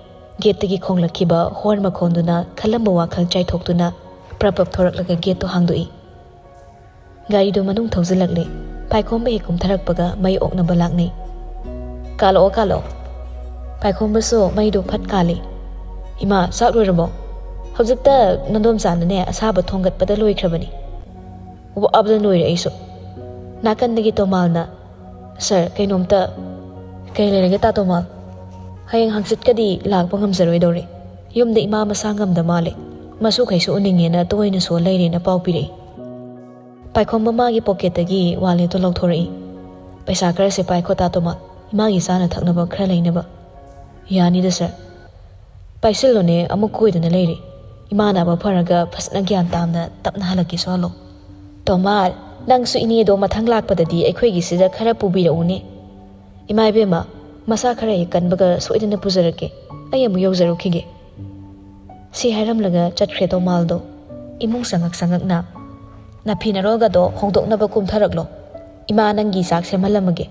ꯒꯦꯠꯇꯒꯤ ꯈꯣꯡꯂꯛꯈꯤꯕ ꯍꯣꯔꯟ ꯃꯈꯣꯟꯗꯨꯅ ꯈꯜꯂꯝꯕ ꯋꯥꯈꯜ ꯆꯥꯏꯊꯣꯛꯇꯨꯅ ꯄ꯭ꯔꯞ ꯄ꯭ꯔꯞ ꯊꯣꯔꯛꯂꯒ ꯒꯦꯠꯇꯣ ꯍꯥꯡꯗꯣꯛꯏ꯫ ꯒꯥꯔꯤꯗꯨ ꯃꯅꯨꯡ ꯊꯧꯖꯤꯜꯂꯛꯂꯦ꯫ ꯄꯥꯏꯈꯣꯝꯕ ꯍꯦꯛ ꯀꯨꯝꯊꯔꯛꯄꯒ ꯃꯩ ꯑꯣꯛꯅꯕ ꯂꯥꯛꯅꯩ꯫ "ꯀꯥꯜꯂꯛꯑꯣ, ꯀꯥꯜꯂꯛꯑꯣ꯫" ꯄꯥꯏꯈꯣꯝꯕꯁꯨ ꯃꯩꯗꯨ ꯐꯠ ꯀꯥꯜꯂꯤ꯫ "ꯏꯃꯥ, ꯆꯥꯛ ꯂꯣꯏꯔꯕꯣ?" "ꯍꯧꯖꯤꯛꯇ ꯅꯟꯗꯣꯝꯆꯥꯅꯅꯦ ꯑꯁꯥꯕ ꯊꯣꯡꯒꯠꯄꯗ ꯂꯣꯏꯈ꯭ꯔꯕꯅꯤ꯫" "ꯋꯥꯕꯗ ꯂꯣꯏꯔꯦ ꯑꯩꯁꯨ꯫" ꯅꯥꯀꯟꯗꯒꯤ ꯇꯣꯃꯥꯜꯅ, "ꯁꯥꯔ, ꯀꯩꯅꯣꯝꯇ..." "ꯀꯩ ꯂꯩꯔꯒꯦ ꯇꯥ ꯇꯣꯃꯥꯜ?" "ꯍꯌꯦꯡ ꯍꯪꯆꯤꯠꯀꯗꯤ ꯂꯥꯛꯄ ꯉꯝꯖꯔꯣꯏꯗꯧꯔꯦ꯫ ꯌꯨꯝꯗ ꯏꯃꯥ ꯃꯁꯥ ꯉꯝꯗ ꯃꯥꯜꯂꯦ꯫ ꯃꯁꯨꯈꯩꯁꯨ ꯎꯅꯤꯡꯉꯦꯅ ꯇꯣꯏꯅ ꯁꯣ ꯂꯩꯔꯦꯅ ꯄꯥꯎ ꯄꯤꯔꯛꯏ꯫" ꯄꯥꯏꯈꯣꯝꯕ ꯃꯥꯒꯤ ꯄꯣꯀꯦꯠꯇꯒꯤ ꯋꯥꯂꯦꯠꯇꯣ ꯂꯧꯊꯣꯔꯛꯏ꯫ "ꯄꯩꯁꯥ ꯈꯔꯁꯦ ꯄꯥꯏꯈꯣ ꯇꯥ ꯇꯣꯃꯥꯜ, ꯏꯃꯥꯒꯤ ꯆꯥꯅ ꯊꯛꯅꯕ ꯈꯔ ꯂꯩꯅꯕ꯫" "ꯌꯥꯅꯤꯗ ꯁꯥꯔ꯫" "ꯄꯥꯏꯁꯤꯜꯂꯣꯅꯦ, ꯑꯃꯨꯛ ꯀꯣꯏꯗꯅ ꯂꯩꯔꯦ꯫ ꯏꯃꯥ ꯅꯥꯕ ꯐꯔꯒ ꯐꯖꯅ ꯒ꯭ꯌꯥꯟ ꯇꯥꯅ ꯇꯞꯅ ꯍꯜꯂꯛꯀꯦꯁꯨ ꯍꯜꯂꯣ꯫" "ꯇꯣꯃꯥꯜ, ꯅꯪꯁꯨ ꯏꯅꯦꯗꯣ ꯃꯊꯪ ꯂꯥꯛꯄꯗꯗꯤ ꯑꯩꯈꯣꯏꯒꯤꯁꯤꯗ ꯈꯔ ꯄꯨꯕꯤꯔꯛꯎꯅꯦ꯫" "ꯏꯃꯥ ꯏꯕꯦꯝꯃ, ꯃꯁꯥ ꯈꯔ ꯍꯦꯛ ꯀꯟꯕꯒ ꯁꯣꯏꯗꯅ ꯄꯨꯖꯔꯛꯀꯦ꯫ ꯑꯩ ꯑꯃꯨꯛ ꯌꯧꯖꯔꯨꯈꯤꯒꯦ꯫" ꯁꯤ ꯍꯥꯏꯔꯝꯂꯒ ꯆꯠꯈ꯭ꯔꯦ ꯇꯣꯃꯥꯜꯗꯣ꯫ ꯏꯃꯨꯡ ꯆꯪꯉꯛ ꯆꯪꯉꯛꯅ, "ꯅꯐꯤ ꯅꯔꯣꯜꯒꯗꯣ ꯍꯣꯡꯗꯣꯛꯅꯕ ꯀꯨꯝꯊꯔꯛꯂꯣ꯫ ꯏꯃꯥ ꯅꯪꯒꯤ ꯆꯥꯛ ꯁꯦꯝꯍꯜꯂꯝꯃꯒꯦ꯫"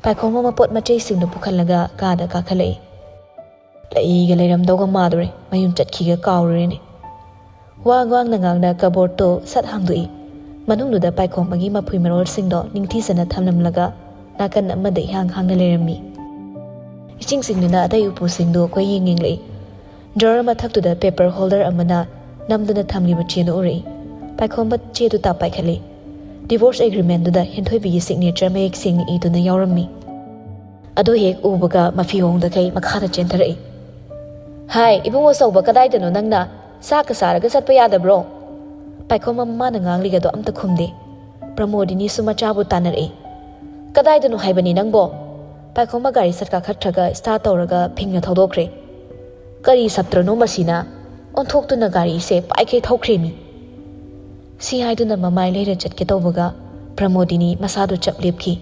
ꯄꯥꯏꯈꯣꯝꯕ ꯃꯄꯣꯠ ꯃꯆꯩꯁꯤꯡꯗꯨ ꯄꯨꯈꯠꯂꯒ ꯀꯥꯗ ꯀꯥꯈꯠꯂꯛꯏ꯫ ꯂꯩꯒ ꯂꯩꯔꯝꯗꯧꯒ ꯃꯥꯜꯂꯨꯔꯦ, ꯃꯌꯨꯝ ꯆꯠꯈꯤꯒ ꯀꯥꯎꯔꯨꯔꯦꯅꯦ꯫ ꯋꯥ ꯉꯥꯡꯅ ꯉꯥꯡꯅ ꯀꯕꯣꯔꯗꯇꯣ ꯁꯠ ꯍꯥꯡꯗꯣꯛꯏ꯫ ꯃꯅꯨꯡꯗꯨꯗ ꯄꯥꯏꯈꯣꯝꯕꯒꯤ ꯃꯐꯨꯏ ꯃꯔꯣꯜꯁꯤꯡꯗꯣ ꯅꯤꯡꯊꯤꯖꯅ ꯊꯝꯂꯝꯂꯒ ꯅꯥꯀꯟ ꯑꯃꯗ ꯏꯍꯥꯡ ꯍꯥꯡꯅ ꯂꯩꯔꯝꯃꯤ꯫ ꯏꯁꯤꯡꯁꯤꯡꯗꯨꯅ ꯑꯇꯩ ꯎꯄꯨꯁꯤꯡꯗꯨ ꯀꯣꯏꯌꯦꯡ ꯌꯦꯡꯂꯛꯏ꯫ ꯗ꯭ꯔꯣꯋꯔ ꯃꯊꯛꯇꯨꯗ ꯄꯦꯄꯔ ꯍꯣꯜꯗꯔ ꯑꯃꯅ ꯅꯝꯗꯨꯅ ꯊꯝꯂꯤꯕ ꯆꯦꯗꯨ ꯎꯔꯛꯏ꯫ ꯄꯥꯏꯈꯣꯝꯕ ꯆꯦꯗꯨ ꯇꯥꯞ ꯄꯥꯏꯈꯠꯂꯤ꯫ ꯗꯤꯚꯣꯔꯁ ꯑꯦꯒ꯭ꯔꯤꯃꯦꯟꯗꯨꯗ ꯍꯦꯟꯊꯣꯏꯕꯤꯒꯤ ꯁꯤꯒꯅꯦꯆꯔ ꯃꯌꯦꯛ ꯁꯦꯡꯅ ꯏꯗꯨꯅ ꯌꯥꯎꯔꯝꯃꯤ꯫ ꯑꯗꯨ ꯍꯦꯛ ꯎꯕꯒ ꯃꯐꯤ ꯍꯣꯡꯗꯈꯩ ꯃꯈꯥꯗ ꯆꯦꯟꯊꯔꯛꯏ꯫ "ꯍꯥꯏ, ꯏꯕꯨꯡꯉꯣ ꯆꯧꯕ, ꯀꯗꯥꯏꯗꯅꯣ ꯅꯪꯅ? ꯆꯥꯛꯀ ꯆꯥꯔꯒ ꯆꯠꯄ ꯌꯥꯗꯕ꯭ꯔꯣ?" ꯄꯥꯏꯈꯣꯝꯕ ꯃꯃꯥꯅ ꯉꯥꯡꯂꯤꯒꯗꯣ ꯑꯝꯇ ꯈꯨꯝꯗꯦ꯫ ꯄ꯭ꯔꯃꯣꯗꯤꯅꯤꯁꯨ ꯃꯆꯥꯕꯨ ꯇꯥꯟꯅꯔꯛꯏ꯫ "ꯀꯗꯥꯏꯗꯅꯣ ꯍꯥꯏꯕꯅꯤ ꯅꯪꯕꯣ?" ꯄꯥꯏꯈꯣꯝꯕ ꯒꯥꯔꯤ ꯁꯠ ꯀꯥꯈꯠꯈ꯭ꯔꯒ ꯁ꯭ꯇꯥꯔꯠ ꯇꯧꯔꯒ ꯐꯤꯡꯅ ꯊꯧꯗꯣꯛꯈ꯭ꯔꯦ꯫ "ꯀꯔꯤ ꯁꯥꯇ꯭ꯔꯅꯣ ꯃꯁꯤꯅ?" ꯑꯣꯟꯊꯣꯛꯇꯨꯅ ꯒꯥꯔꯤꯁꯦ ꯄꯥꯏꯈꯩ ꯊꯧꯈ꯭ꯔꯦꯃꯤ꯫ ꯁꯤ ꯍꯥꯏꯗꯨꯅ ꯃꯃꯥꯏ ꯂꯩꯔ ꯆꯠꯀꯦ ꯇꯧꯕꯒ ꯄ꯭ꯔꯃꯣꯗꯤꯅꯤ ꯃꯁꯥꯗꯨ ꯆꯞ ꯂꯦꯞꯈꯤ꯫